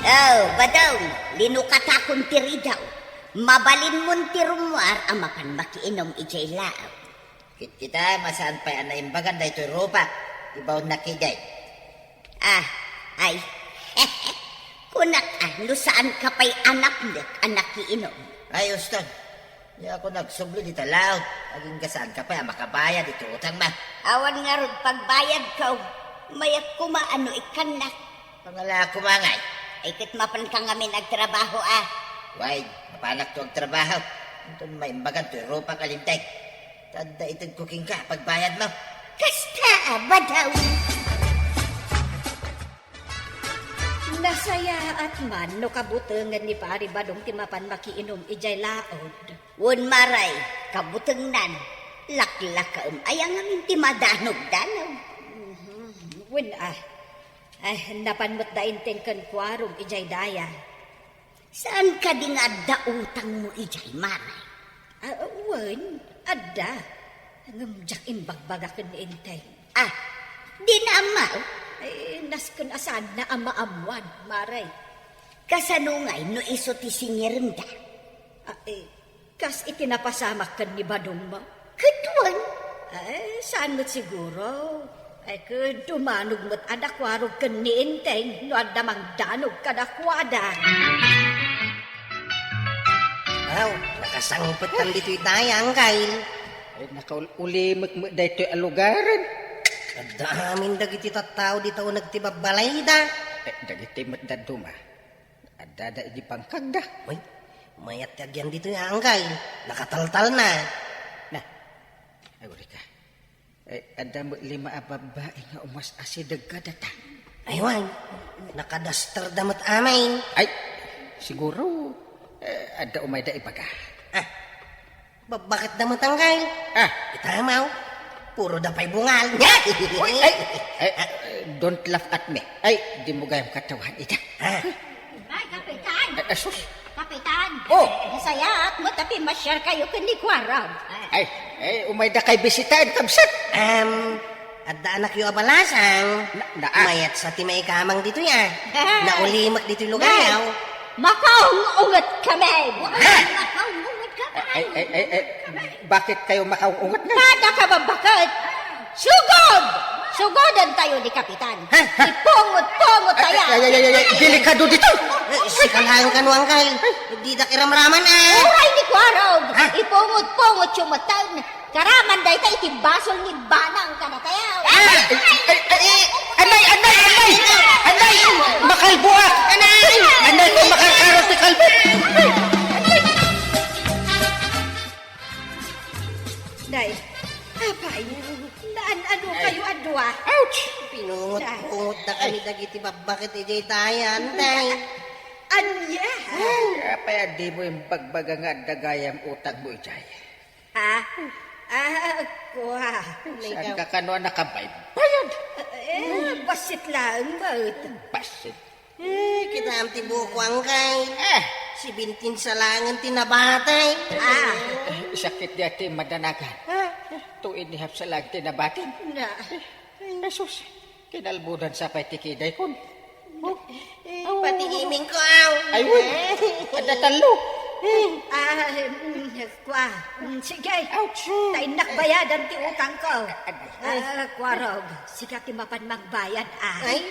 Oh, Badong, linukatakon ti ridaw. Mabalinmon ti rummuar a mapan makiinum idiay laod. Kitkitaem a saan pay a naimbagan daytoy rupak. Ibaonnak idiay. Ah, ay. Kunak a, no saanka pay a napnek a nakiinum. Ay, uston. Diak agsubli dita laod. Agingga saanka pay a makabayad iti utangmo. Awan ngarud pagbayadko. Mayat koma a no ikkannak. Pangala koma ngay. Ay, ket mapanka ngamin agtrabaho, a. Wen, mapanakto agtrabaho. Inton maimbagan toy rupak a linteg. Ta adda itedko kenka pagbayadmo. Kasta a, Badong. Nasayaat man no kabutengen ni Pari Badong ti mapan makiinum idiay laod. Wen, Mare, kabutengnan, laklakaem aya ngamin ti madanogdanog. Mhm. Wen, a. Ay, napan met da Enteng ken Kuarog idiay daya. Saan kadi nga adda utangmo idiay, Mare? A, wen, adda. Ngem diak imbagbaga ken ni Enteng. A, dina ammo? Ay, nasken a saanna a maammuan, Mare. Kasano ngay no isu ti singirenda? A, eh, kas iti napasamak ken ni Badongmo? Ket wen. Ay, saan met siguro. Ay, ket dumanog met a da Kuarog ken ni Enteng no adda mangdanog kadakuada. Aw, nakasangpetan ditoy daya, Angkel. Ay, nakaul-ulimek met daytoy a lugaren. Adda amin dagiti tattao dita uneg ti babbalayda. Eh, dagiti met dadduma. Addada idi bangkagda. Uy, mayat ti agyan ditoy, Angkel. Nakataltalna. Na, agurika. Eh, adda met lima a babbai nga umas-asideg kadata. Ay, wen, nakadasterda met amin. Ay, siguro, eh, adda umayda ibaga. Ah, babbaketda met, Angkel. Ah. Kita, Amaw. Puro da pay bungal. Uy, ay, ay, don't laugh at me. Ay, di mo gayam katawan ita. Ah. Ay, Kapitan! Ay, asus. Kapitan! Oh! Nasayaat mo ta pimmasyar kayo ken ni Kuarog. Ay, ay, umay da kay bisitaen, kabsat. Um, adda anakyo a balasang. Na, naa. Mayat sa ti maikamang ditoy, ah. Naulimek ditoy lugar, Nay, yaw. Makaung-unget kami. Ha? Makaung-unget kami. Ay, ay, ay, ay, bakit kayo makaung-unget na? Kada kababakit. Sugod! Sugodan tayo ni Kapitan. Ha? Ha? Ipungot-pungot tayo. Ay, ay, ay, ay, ay, delikado dito. Eh, sika lang kano, angkal. Di da kiramraman, ah. Uray ni Kuarog. Ha? Ipungot-pungot yung matan. Karaman dayta iti basol ni Banang kadatayo. Ah! Ay, ay, ay, ay, anay, anay, anay! Anay! Makalbuak! Anay! Anay, kung makarkarot ti kalbo! Day, apay, naan-ano kayo a dua? Ouch! Pinungot-pungot da kami dagiti babbakit idiay dayan, day. Ania? Ay, apay a di mo imbagbaga nga adda gayam utang mo idiay? Ah, ah, kua. Saan ka kano a nakabaybayad? Eh, bassit laeng met. Bassit? Eh, kitaem ti buko, angkay. Eh. Sibintin sa langen ti nabatay. Ah. Eh, sakit di ati madanagan. Ah. Tuin ni hapsa lang ti nabatin. Na. Eh, Jesus. Kinalbudan sa pay ti kiday kon. Oh. Eh, pati iming ko, aw. Ay, uy. Adda tallo. Ah, mm, kua. Mm, sige. Ouch. Ta innak bayadan ti utang ko. Ah, Kuarog, sika ti mapan magbayad, ah. Ay,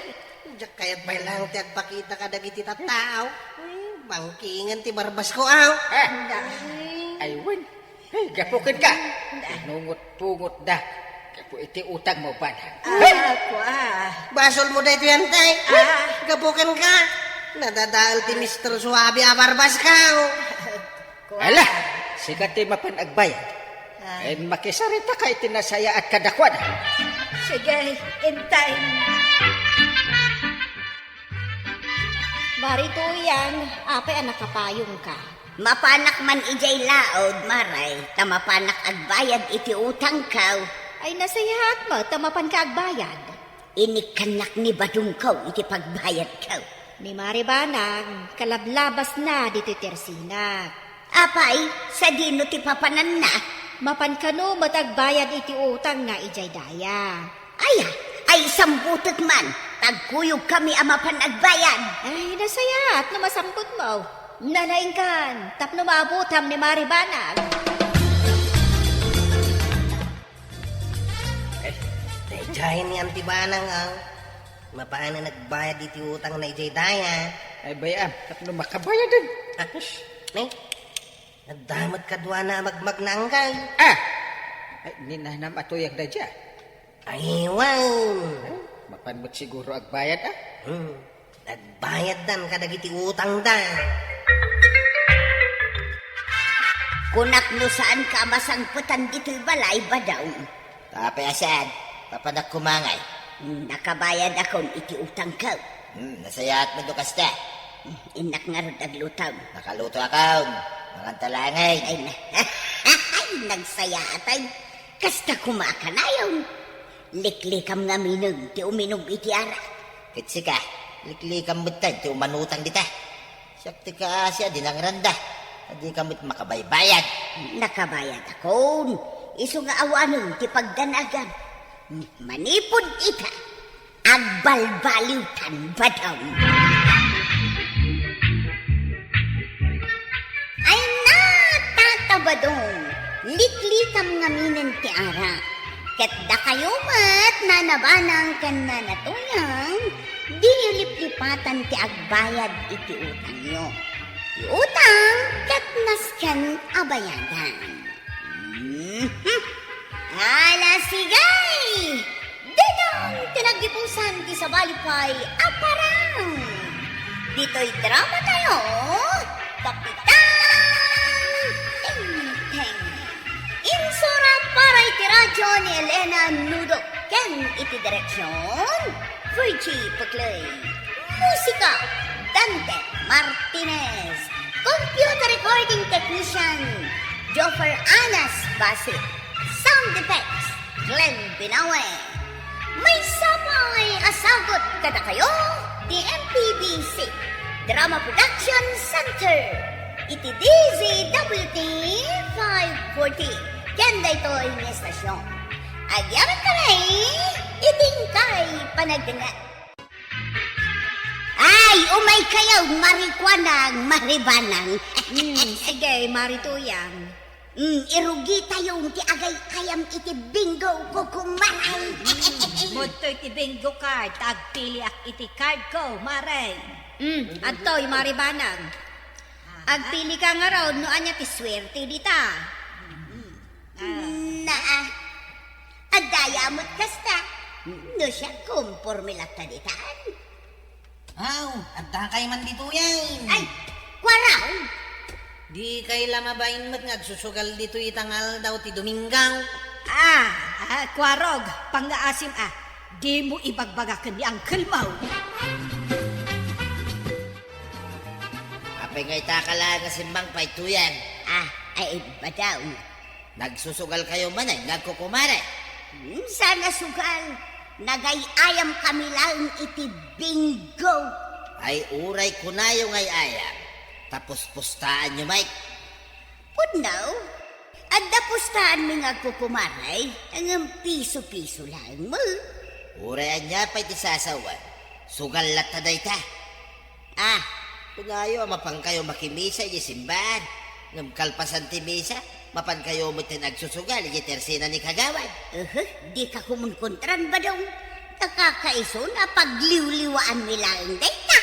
diak kayat pay lang ti agpakita kadagiti tattao. Eh, bangkingen ti barbas ko, aw. Ah. Ay, wen. Ay, gapu kenka. Pinungot-pungot da. Gapu iti utang mo, Banang. Ah, kua. Basol mo daytoy, antay. Ah. Gapu kenka. Nadadael ti Mister Suabe a barbas ka, oh. Kua. Ala, sika ti mapan agbayad. Ah. Ken makisarita ka iti nasayaat kadakuada. Sige, intay. Mari Tuyang, apay a nakapayongka? Mapanak man idiay laod, Maray, ta mapanak agbayad iti utangko. Ay, nasayaat met ta mapanka agbayad. Inikkannak ni badongko iti pagbayadko. Ni Mari Banang, kalablabasna ditoy tersinak. Apay, sadino ti papananna? Mapan kano met agbayad iti utangna idiay daya. Aya, ay, sambutek man, ta agkuyogkami a mapan agbayad. Ay, nasayaat no masambutmo. Nanaingkan, tapno maabutam ni Mari Banang. Eh, daydiay ni Auntie Banang, oh. Mapanan agbayad iti utangna idiay daya. Ay, bay-am, tapno makabayaden. Ah, ne? Adda met kaduana a magmagna, angkay. Ah! Ay, ni nanam a Tuyang daydiay. Ay, wow! Ay, mapan met siguro agbayad, ah. Hmm. Agbayaddan kadagiti utangda. Kunak no saanka a masangpetan ditoy balay, Badong. Apay a saan? Papanak koma ngay. Nakabayadakon iti utangko. Hmm, nasayaat met no kasta. Innak ngarud agluto. Nakalutoakon. Manganta laeng. Ay, na-, ay, nagsayaat, ay. Kasta koma a kanayon. Liklikam ngamin ti uminum iti arak. Ket sika, liklikam metten ti umanutang dita. Siak ti kaasi a dinangranda. Adika met makabaybayad. Nakabayadakon. Isu nga awanen ti pagdanagam. Manipud ita, agbalbaliwtan, Badong. Ay na, Tata Badong, liklikam ngamin ti arak. Ket dakayo met, Nana Banang ken Nana Tuyang, diyo liplipatan ti agbayad iti utangyo. Ti utang ket nasken a bayadan. Mhm. Ala, sige! Didin ti naggipusan ti sabali pay a parang. Ditoy drama tayo, Kapitan Tengteng. Insurat para iti radyo ni Elena Nudo ken iti direksyon, Virgie Peclay. Musika, Dante Martinez. Computer recording technician, Joffer Anas Basit. Sound effects, Glenn Binawe. Maysa pay a sagut kadakayo ti M P B C Drama Production Center iti D Z W T five forty ken daytoy nga estasyon. Agyamankami iti inkay panagdengngeg. Ay, umaykayo, Mari Kuanang, Mari Banang. Hmm, sige, Mari Tuyang. Hmm, irugitayo ti agay-ayam iti bingo, kukumaray. Hmm, mudto iti bingo card, ta agpiliak iti card ko, Mare. Hmm, adtoy, Mari Banang. Agpilika ngarud no ania ti suerte dita. Hmm. Ah. Naa. Adda aya met kasta. No siak, komporme latta ditan. Aw, addakay man ditoyen. Ay, Kuarog! Dikay la mabain met nga agsusugal ditoy ita nga aldaw ti Domingo? Ah, ah, Kuarog, pangngaasim a. Dimo ibagbaga ken ni uncle mo. Apay nga ita ka laeng a simmang pay, Tuyang? Ah, ay, badaw. Nagsusugalkayo manen nga agkukumare? Hmm, saan a sugal? Nagay-ayamkami laeng iti bingo. Ay, uray kunayo nga ay-ayam, ta puspustaanyo met. Pudno, adda pustaanmi nga agkukumare, ngem piso-piso laeng met. Uray ania pay ti sasawen, sugal latta dayta. Ah, kunayo a mapankayo makimisa idiay simbahan, ngem kalpasan ti misa, mapankayo metten agsusugal idiay tersena ni Kagawad. Uhu, dika kumunkontran, Badong. Nakakaiso a pagliwliwaanmi laeng dayta.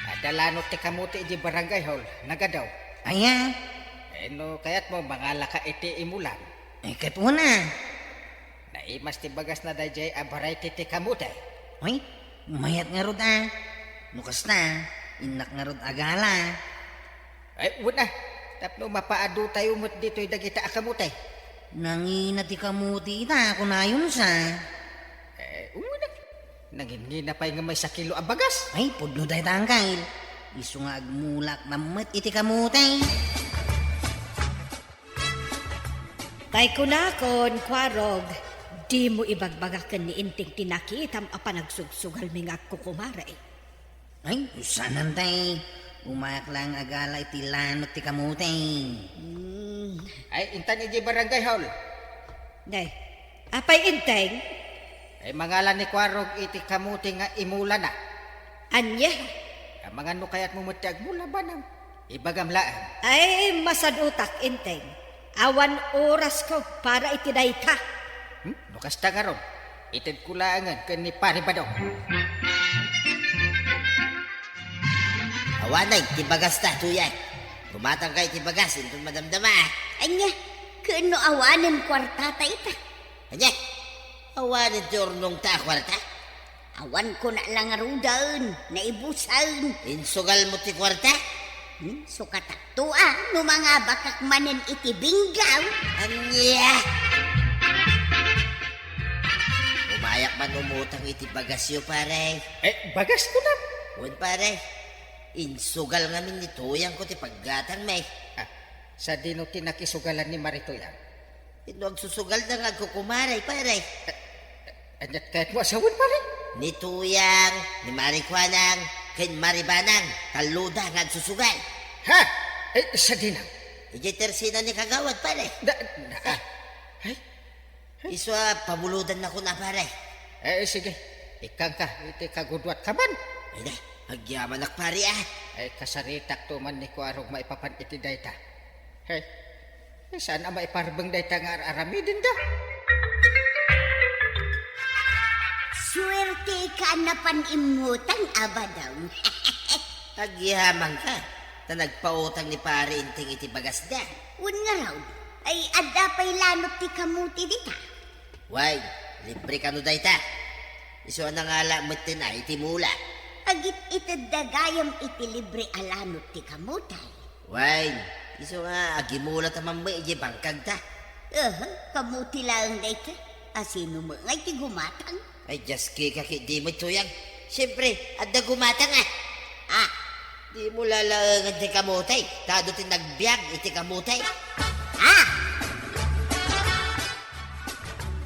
Adda lanot ti kamote idiay barangay hall, nagadaw. Aya? Eh, no kayatmo, mangalaka iti imulan. Eh, ket una. Naimas ti bagasna daydiay a variety ti kamote. Ay, mayat ngarud a. No kasta, innak ngarud agala. Ay, wen a. Tapno mapaadutayo met ditoy dagita a kamote. Nangina ti kamote ita, kunayon sa. Eh, wen a. Nangingina pay nga maysa kilo a bagas. Ay, pudno dayta, angkel. Isu nga agmulak na met iti kamote. Tay kunakon, Kuarog, dimo ibagbaga ken ni Enteng ti nakitam a panagsugsugalmi nga agkukumare. Ay, saanen tay. Umayak laeng agala iti lanot ti kamote. Hmm. Ay, intan idiay barangay hall. Nay, apay Enteng? Ay, mangala ni Kuarog iti kamote nga imulana. Ania? Amangan no kayatmo met ti agmula, Banang. Ibagam laeng. Ay, masadutak, Enteng. Awan orasko para iti dayta. Hmm? No kasta ngarud, itedko laengen ken ni Pari Badong. Awanen ti bagasta, Tuyang. Gumatangka iti bagas, inton madamdama. Ania, ken no awanen kuartata ita? Ania? Awanen ti urnongta a kuarta? Awan kona la ngaruden, naibusen. Insugalmo ti kuarta? Hmm, sukatakto a, no mangabakak manen iti bingo. Ania? Umayak man umutang iti bagasyo, pare. Eh, bagas kunam? Wen, pare. Insugal ngamin ni Tuyang ko ti paggatangmi. Ah, sadino ti nakisugalan ni Mari Tuyang? Inno agsusugalda nga agkukumare, pare. Aniat kayatmo a sawen, pare? Ni Tuyang, ni Mari Kuanang, ken Mari Banang, talloda nga agsusugal. Ha? Eh, sadinang? Idiay tersena ni Kagawad, pare. Da, da, ay? Isu a pabulodannakon a, pare. Eh, sige. Ikkanka, iti kagudwatkaman. Ay, da, agyamanak, pare, ah. Eh, kasaritakto man ni Kuarog maipapan iti dayta. Hey, eh, saan a maiparbeng dayta nga ar-aramidenda? Suerteka a napan immutang, Abadong. Agyamanka, ta nagpautang ni Pare Enteng iti bagasda. Wen ngarud, ay adda pay lanot ti kamote dita. Wen, libre kano dayta? Isu a nangala metten a iti mula. Agit-itedda gayam iti libre a lanot ti kamote. Wen, isu nga agimula ta mammi idiay bangkagta. Aha, kamote laeng dayta. A sino met ngay ti gumatang? Ay, diaske ka ketdi met, Tuyang. Siempre, adda gumatang a. Ah, dimo lalaengen ti kamote, ta adu ti nagbiag iti kamote. Ah!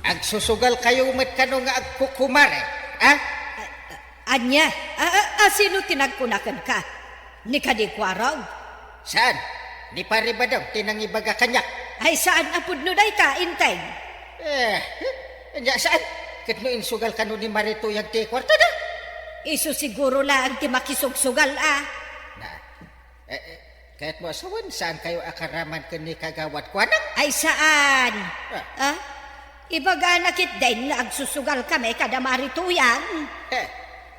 Agsusugalkayo met kano nga agkukumare, a? A-, a-, ania? A, a, a, sino ti nagkuna kenka? Ni kadi Kuarog? Saan. Ni Pare Badong ti nangibaga kaniak. Ay, saan a pudno dayta, Enteng? Eh, ania saan? Ket no insugal kano ni Mari Tuyang ti kuartada? Isu siguro laeng ti makisugsugal, a. Na, eh, eh, kayatmo a sawen, saankayo a karaman ken ni Kagawad Kuanang? Ay, saan? Ah. Ah? Ibagana ketdin nga agsusugalkami kada Mari Tuyang. Eh,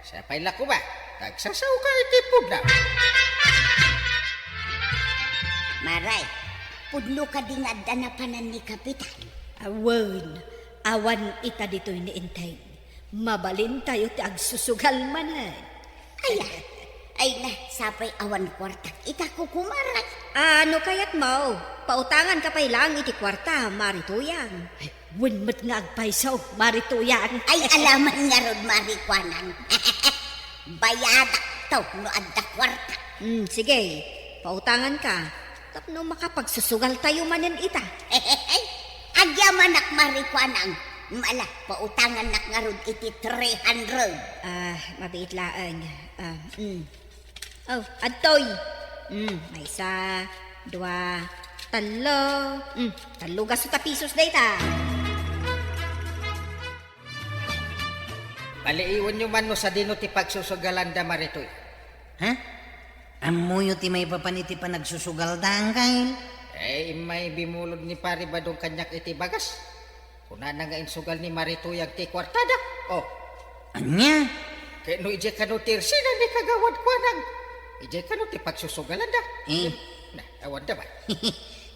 siya pay la koma, nagsasaoka iti pudno. Maray, pudno kadi nga adda napanan ni Kapitan? Awan, awan ita ditoy ni Enteng. Mabalintayo ti agsusugal manen. Aya, ay na, sapay awan kuartak ita, kukumare. A, no kayatmo, pautanganka pay laeng iti kuarta, Mari Tuyang. Ay, wen met nga agpayso, Mari Tuyang. Ay, alaman ngarud, Mari Kuanang. Bayadakto no adda kuarta. Hmm, sige, pautanganka. Tapno makapagsusugaltayo manen ita. Agyamanak, Mari Kuanang. Ala, pautangannak ngarud iti three hundred. Ah, mabiit laeng. Ah, mm. Oh, adtoy. Mm, maysa, dua, tallo. Mm, tallo gasto ta pisos dayta. Paliiwenyo man no sadino ti pagsusugalanda, Mari Tuy. Ha? Ammoyo ti maipapan iti panagsusugalda, Angkel? Eh, immay bimulod ni Pari Badong kaniak iti bagas. Kunana nga insugal ni Mari Tuyang ti kuartada. Oh. Ania? Ket no idiay kano ti irsina ni Kagawad Kuanang, idiay kano ti pagsusugalanda. Eh. Na, awanda ba?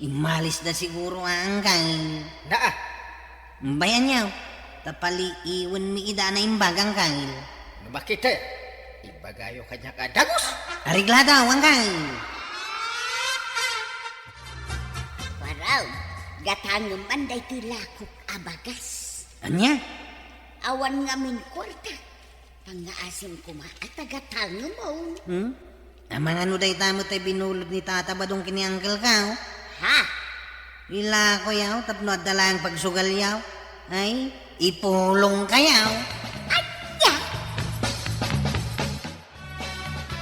Immalisda siguro, Angkel. Naa. Bayan niya, ta paliiwenmi ida a naimbag, Angkel. No makita, ibagayo kaniak a dagus. Areglado, Angkel. Waraw, gatangem man daytoy lakok a bagas. Ania? Awan ngamin kuarta. Pangngaasim koma a tagatangem, oh. Hmm? Amangan no dayta met ti binulod ni Tata Badong ken ni Angkelka, oh. Ha? Ilakoyaw, tapno adda laeng pagsugalyaw. Ay, ipulongkayaw. Ania?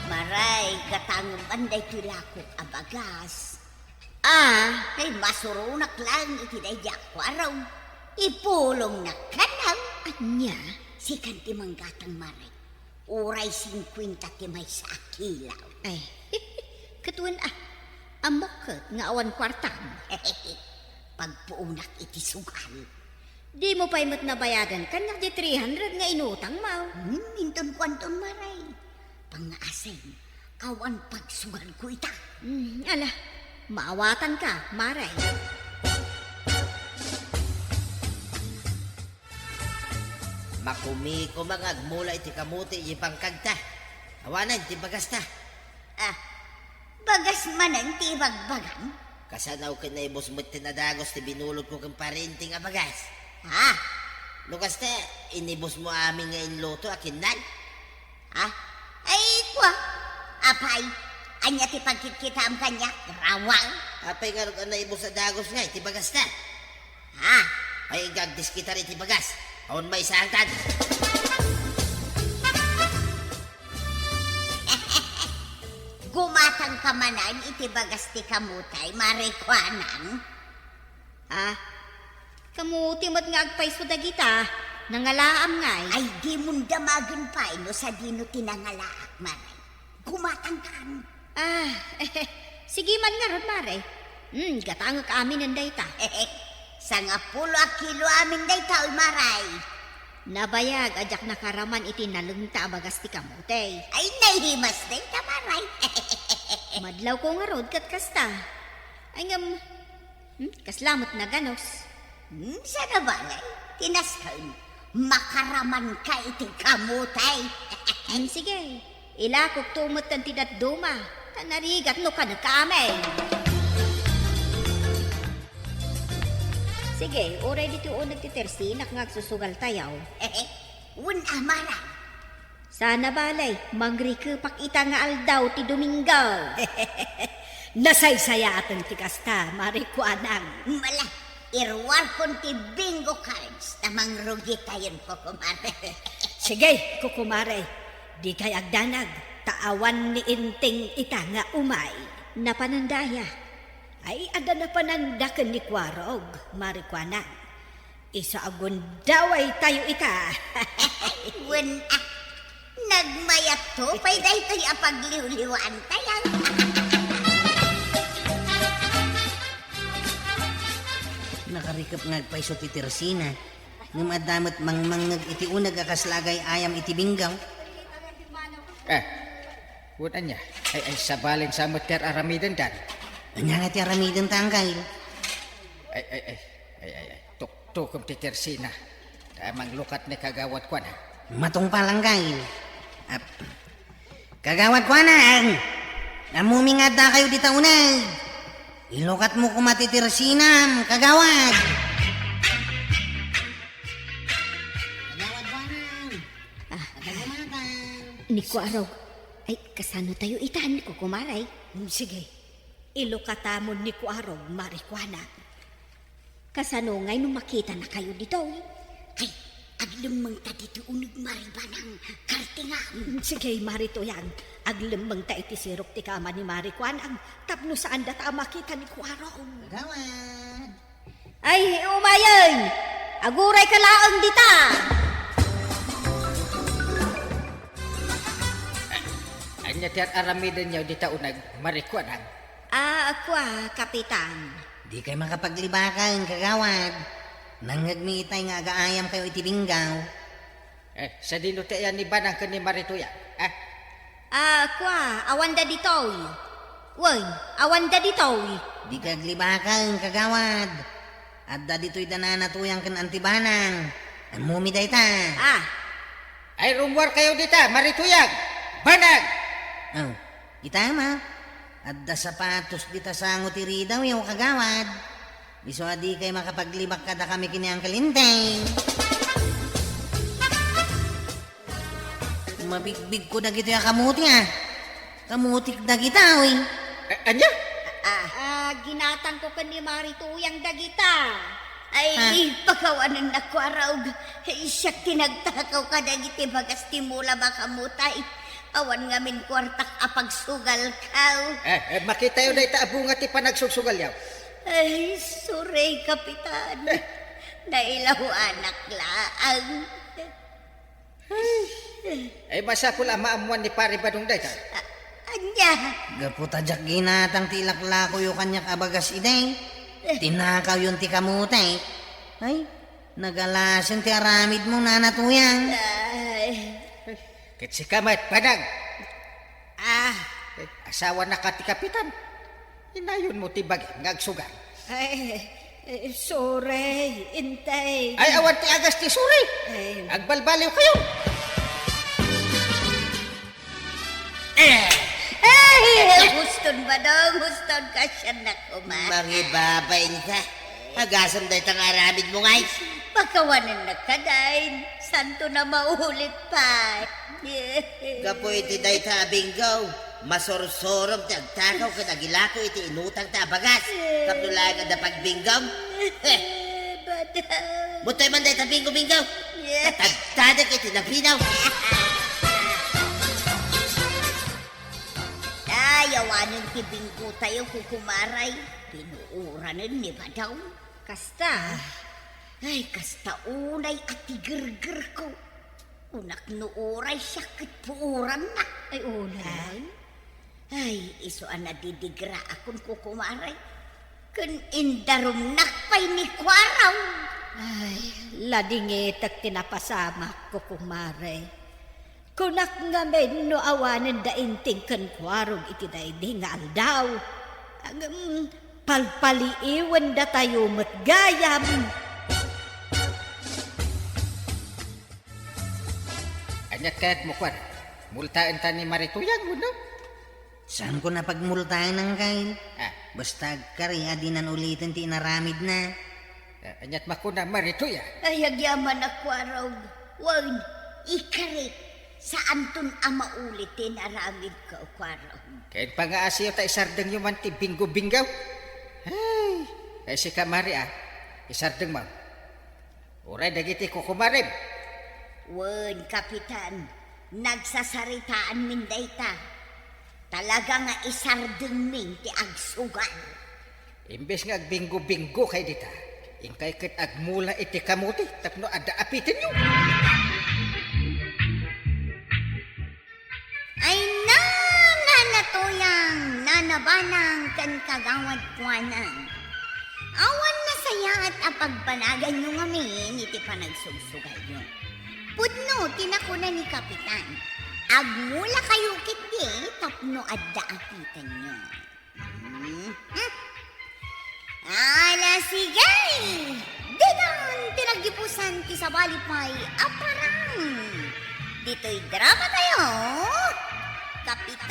Maray, gatangem man daytoy lakok a bagas. Ah, ay, masuronak laeng iti daydi a kuarog. Ipulongnak kano. Ania? Sikan ti manggatang, Maray. Uray singkuenta ti maysa a kilo. Ay, ket wen a, ammok ket nga awan kuartam. Pagpuonak iti sugal. Dimo pay met nabayagan kaniak di three hundred nga inutangmo. Hmm, inton kuanton, Maray. Pangngaasim, awan pagsugalko ita. Hmm, ala, maawatanka, Maray. Makumiko nga agmula iti kamote iti bangkagta. Awanen ti bagasta. Ah, bagas manen ti ibagbagam? Kasano ket naibus met ti nadagus ti binulodko ken Pari Enteng a bagas? Ah. No kasta, inibusmo amin nga inluto a kinnan? Ah? Ay, kua. Apay, ania ti pagkitkitaam kaniak? Rawang? Apay ngarud a naibus a dagus nga iti bagasta? Ha? Ay, igagdiskitar iti bagas. Awan maisaangkan. Gumatangka manen iti bagas ti kamote, Mari Kuanang? Ah, kamote met nga agpayso dagita, nangalaam ngay. Ay, dimon damagen pay no sadino ti nangalaak, Mari. Gumatangkan. Ah, sige man ngarud, Mare. Hmm, gatangek aminen dayta. Sangapulo a kilo amin dayta, oy, Maray. Nabayag a diak nakaraman iti nalengta a bagas ti kamote. Ay, naimas dayta, Maray. Madlawko ngarud ket kasta. Ay, ngem, Hmm, kasla met naganos. Hmm, saan a balay, ti nasken, makaramanka iti kamote. Hmm, sige, ilakokto metten ti dadduma, ta narigat no kanekami. Sige, uray ditoy uneg ti tersinak nga agsusugaltayo. Wen a, Maray. Sana balay, mangrikepak ita nga aldaw ti Domingo. Nasaysayaten ti kasta, Mari Kuanang. Mala, Iruarkon ti bingo cards ta mangrugitayon, kukumare. Sige, kukumare. Dikay agdanag, ta awan ni Inting ita nga umay. Napananda aya? Ay, adda napananda ken ni Kuarog, Mari Kuana. Isu a gundawaytayo ita. Wen, ah, nagmayatto pay daytoy a pagliwliwaantayo. Nakarikep nga agpayso ti tersina, ngem adda met mangmangngeg iti uneg a kasla agay-ayam iti binggaw. Eh, wen ania? Ay, ay, sabalen sa met ti ar-aramidenda. Ania nga ti aramidenta, Anggail? Ay, ay, ay, ay, ay, ay. Tuktukem ti tersina. Ta manglukat ni Kagawad Kuana. Matungpal, Anggail. Ap-, Kagawad Kuana, ang, ammom nga addakayo dita uneg. Ilukatmo koma ti tersinam, Kagawad. Kagawad Kuana. Ah. Adda gumatang. Ni Kuarog. Ay, kasanotayo ita, kukumare? Mm, sige. Ilukatamon ni Kuarog, Mari Kuana. Kasano ngay no makitanakayo ditoy? Ay, aglemmengta ditoy uneg, Mari Banang, kartingam. Mm, sige, Mari Tuyang. Aglemmengta iti sirok ti kama ni Mari Kuanang tapno saandata a makita ni Kuarog. Gawad. Ay, umayen! Agurayka laeng dita! Ania ti ar-aramidenyo dita uneg, Mari Kuanang? Ah, kua, Kapitan. Dikay makapaglibaken, Kagawad. Nangngegmi itay nga agaayamkayo iti binggaw. Eh, sadino ti ayan ni Banang ken ni Mari Tuyang, ah? Ah, kua, awanda ditoy. Wen, awanda ditoy. Dikay aglibaken, Kagawad. Adda ditoy da Nana Tuyang ken Anti Banang. Ammomi dayta. Ah. Ay, rummuarkayo dita, Mari Tuyang! Banang! Oh, ita ma. Adda sapatos dita sango ti ridawyo, Kagawad. Isu a dikay makapaglibak kadakami ken ni Uncle Enteng. Mabigbigko dagitoy a kamuti, ah. Kamutik dagita, oy. A-, ania? Ah, ginatangko ken ni Mari Tuyang dagita. Ay, ah, pakawanennak, Kuarog. Siak ti nagtakaw kadagiti bagas ti mula, baka mutay. Awan ngamin kuartak a pagsugalkaw. Eh, eh, makitayo dayta a bunga ti panagsugsugalyo. Ay, sorry, Kapitan. Eh. Nailawanak laang. Ay, masapul a maammuan ni Pari Badong dayta. A-, ania? Gapu ta diak ginatang ti ilaklakoyo kaniak a bagas idi. Eh. Tinakawyon ti kamuti. Ay, nagalasen ti aramidmo, Nana Tuyang. Ay. Ket sika met, Banang. Ah. Eh, asawanaka ti kapitan. Inayonmo ti bagim nga agsugal. Ay, eh, sorry, Enteng. Ay, awan ti agas ti sorry. Ay. Agbalbaliwkayo. Eh! Ay, huston, Badong, huston, kasiannak koma. Mangibabain ka. Agasem dayta nga aramidmo ngay. Pakawanennak kadayn. Santon a maulit pay. Gapu iti dayta a binggaw, masursurom ti agtakaw ken agilako iti inutangta a bagas. Tapno laeng adda pagbinggam. Eh. Badong. Mutoy man dayta binggo-binggaw. Tatagtadek iti nabinaw. Ay, awanen ti binggotayo, kukumaray. Pinuoranen ni Badong. Kasta? Ay, kasta unay a tigergerko. Kunak no uray siak ket puoranna. Ay, unay. Ah. Ay, isu a nadidigraakon, kukumaray. Ken indarumnak pay ni Kuarog. Ay, ladingitek ti napasamak, kukumaray. Kunak ngamin no awanen da Enteng ken Kuarog iti daydi nga aldaw. Ngem, palpaliiwendatayo met gayam. Ania kayatmo, Kuarog? Multaenta ni Mari Tuyang, wenno? Saanko a pagmultaen, Anggail. Ah. Basta agkari a dinan uliten ti inaramidna. Ah, aniat makuna, Mari Tuyang? Ay, agyamanak, Kuarog. Wen, ikarik. Saanton a maulit ti inaramidko, Kuarog. Ken pangaasiyo ta isardengyo man ti binggo-binggaw. Ay, ay, sika, Mari, ah. Isardengmo. Uray dagiti kukumarem. Wen, Kapitan, nagsasaritaanmin dayta. Talaga nga isardengmin ti agsugal. Imbes nga agbinggo-binggo kay dita, inkay ket agmula iti kamote tapno adda apitenyo. Ay na, Nana Toyang, Nana Banang, ken Kagawad Kuanang. Awan nasayaat a pagbanaganyo ngamin iti panagsugsugalyo. Pudno ti nakuna ni Kapitan, agmulakayo ketdi tapno adda apitenyo. Mhm. Ala, sige! Ditan ti naggipusan ti sabali pay a parang ditoy drama tayo, Kapitan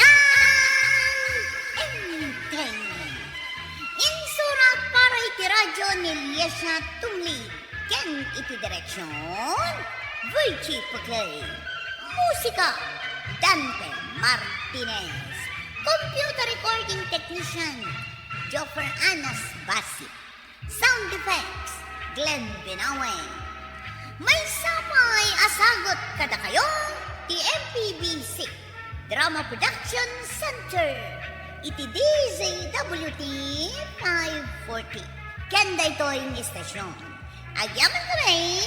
Enteng. Insurat para iti radyo ni Liesia Tumli. Ken iti direksion, Virgie Puclay. Musika, Dante Martinez. Computer recording technician, Joffer Anas Basi. Sound effects, Glenn Binawe. Maysa pay a sagut kadakayo ti M P B C Drama Production Center iti D Z W T five forty. Ken daytoy nga istasyon, agyamankami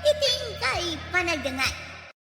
iti inkay panagdengngeg.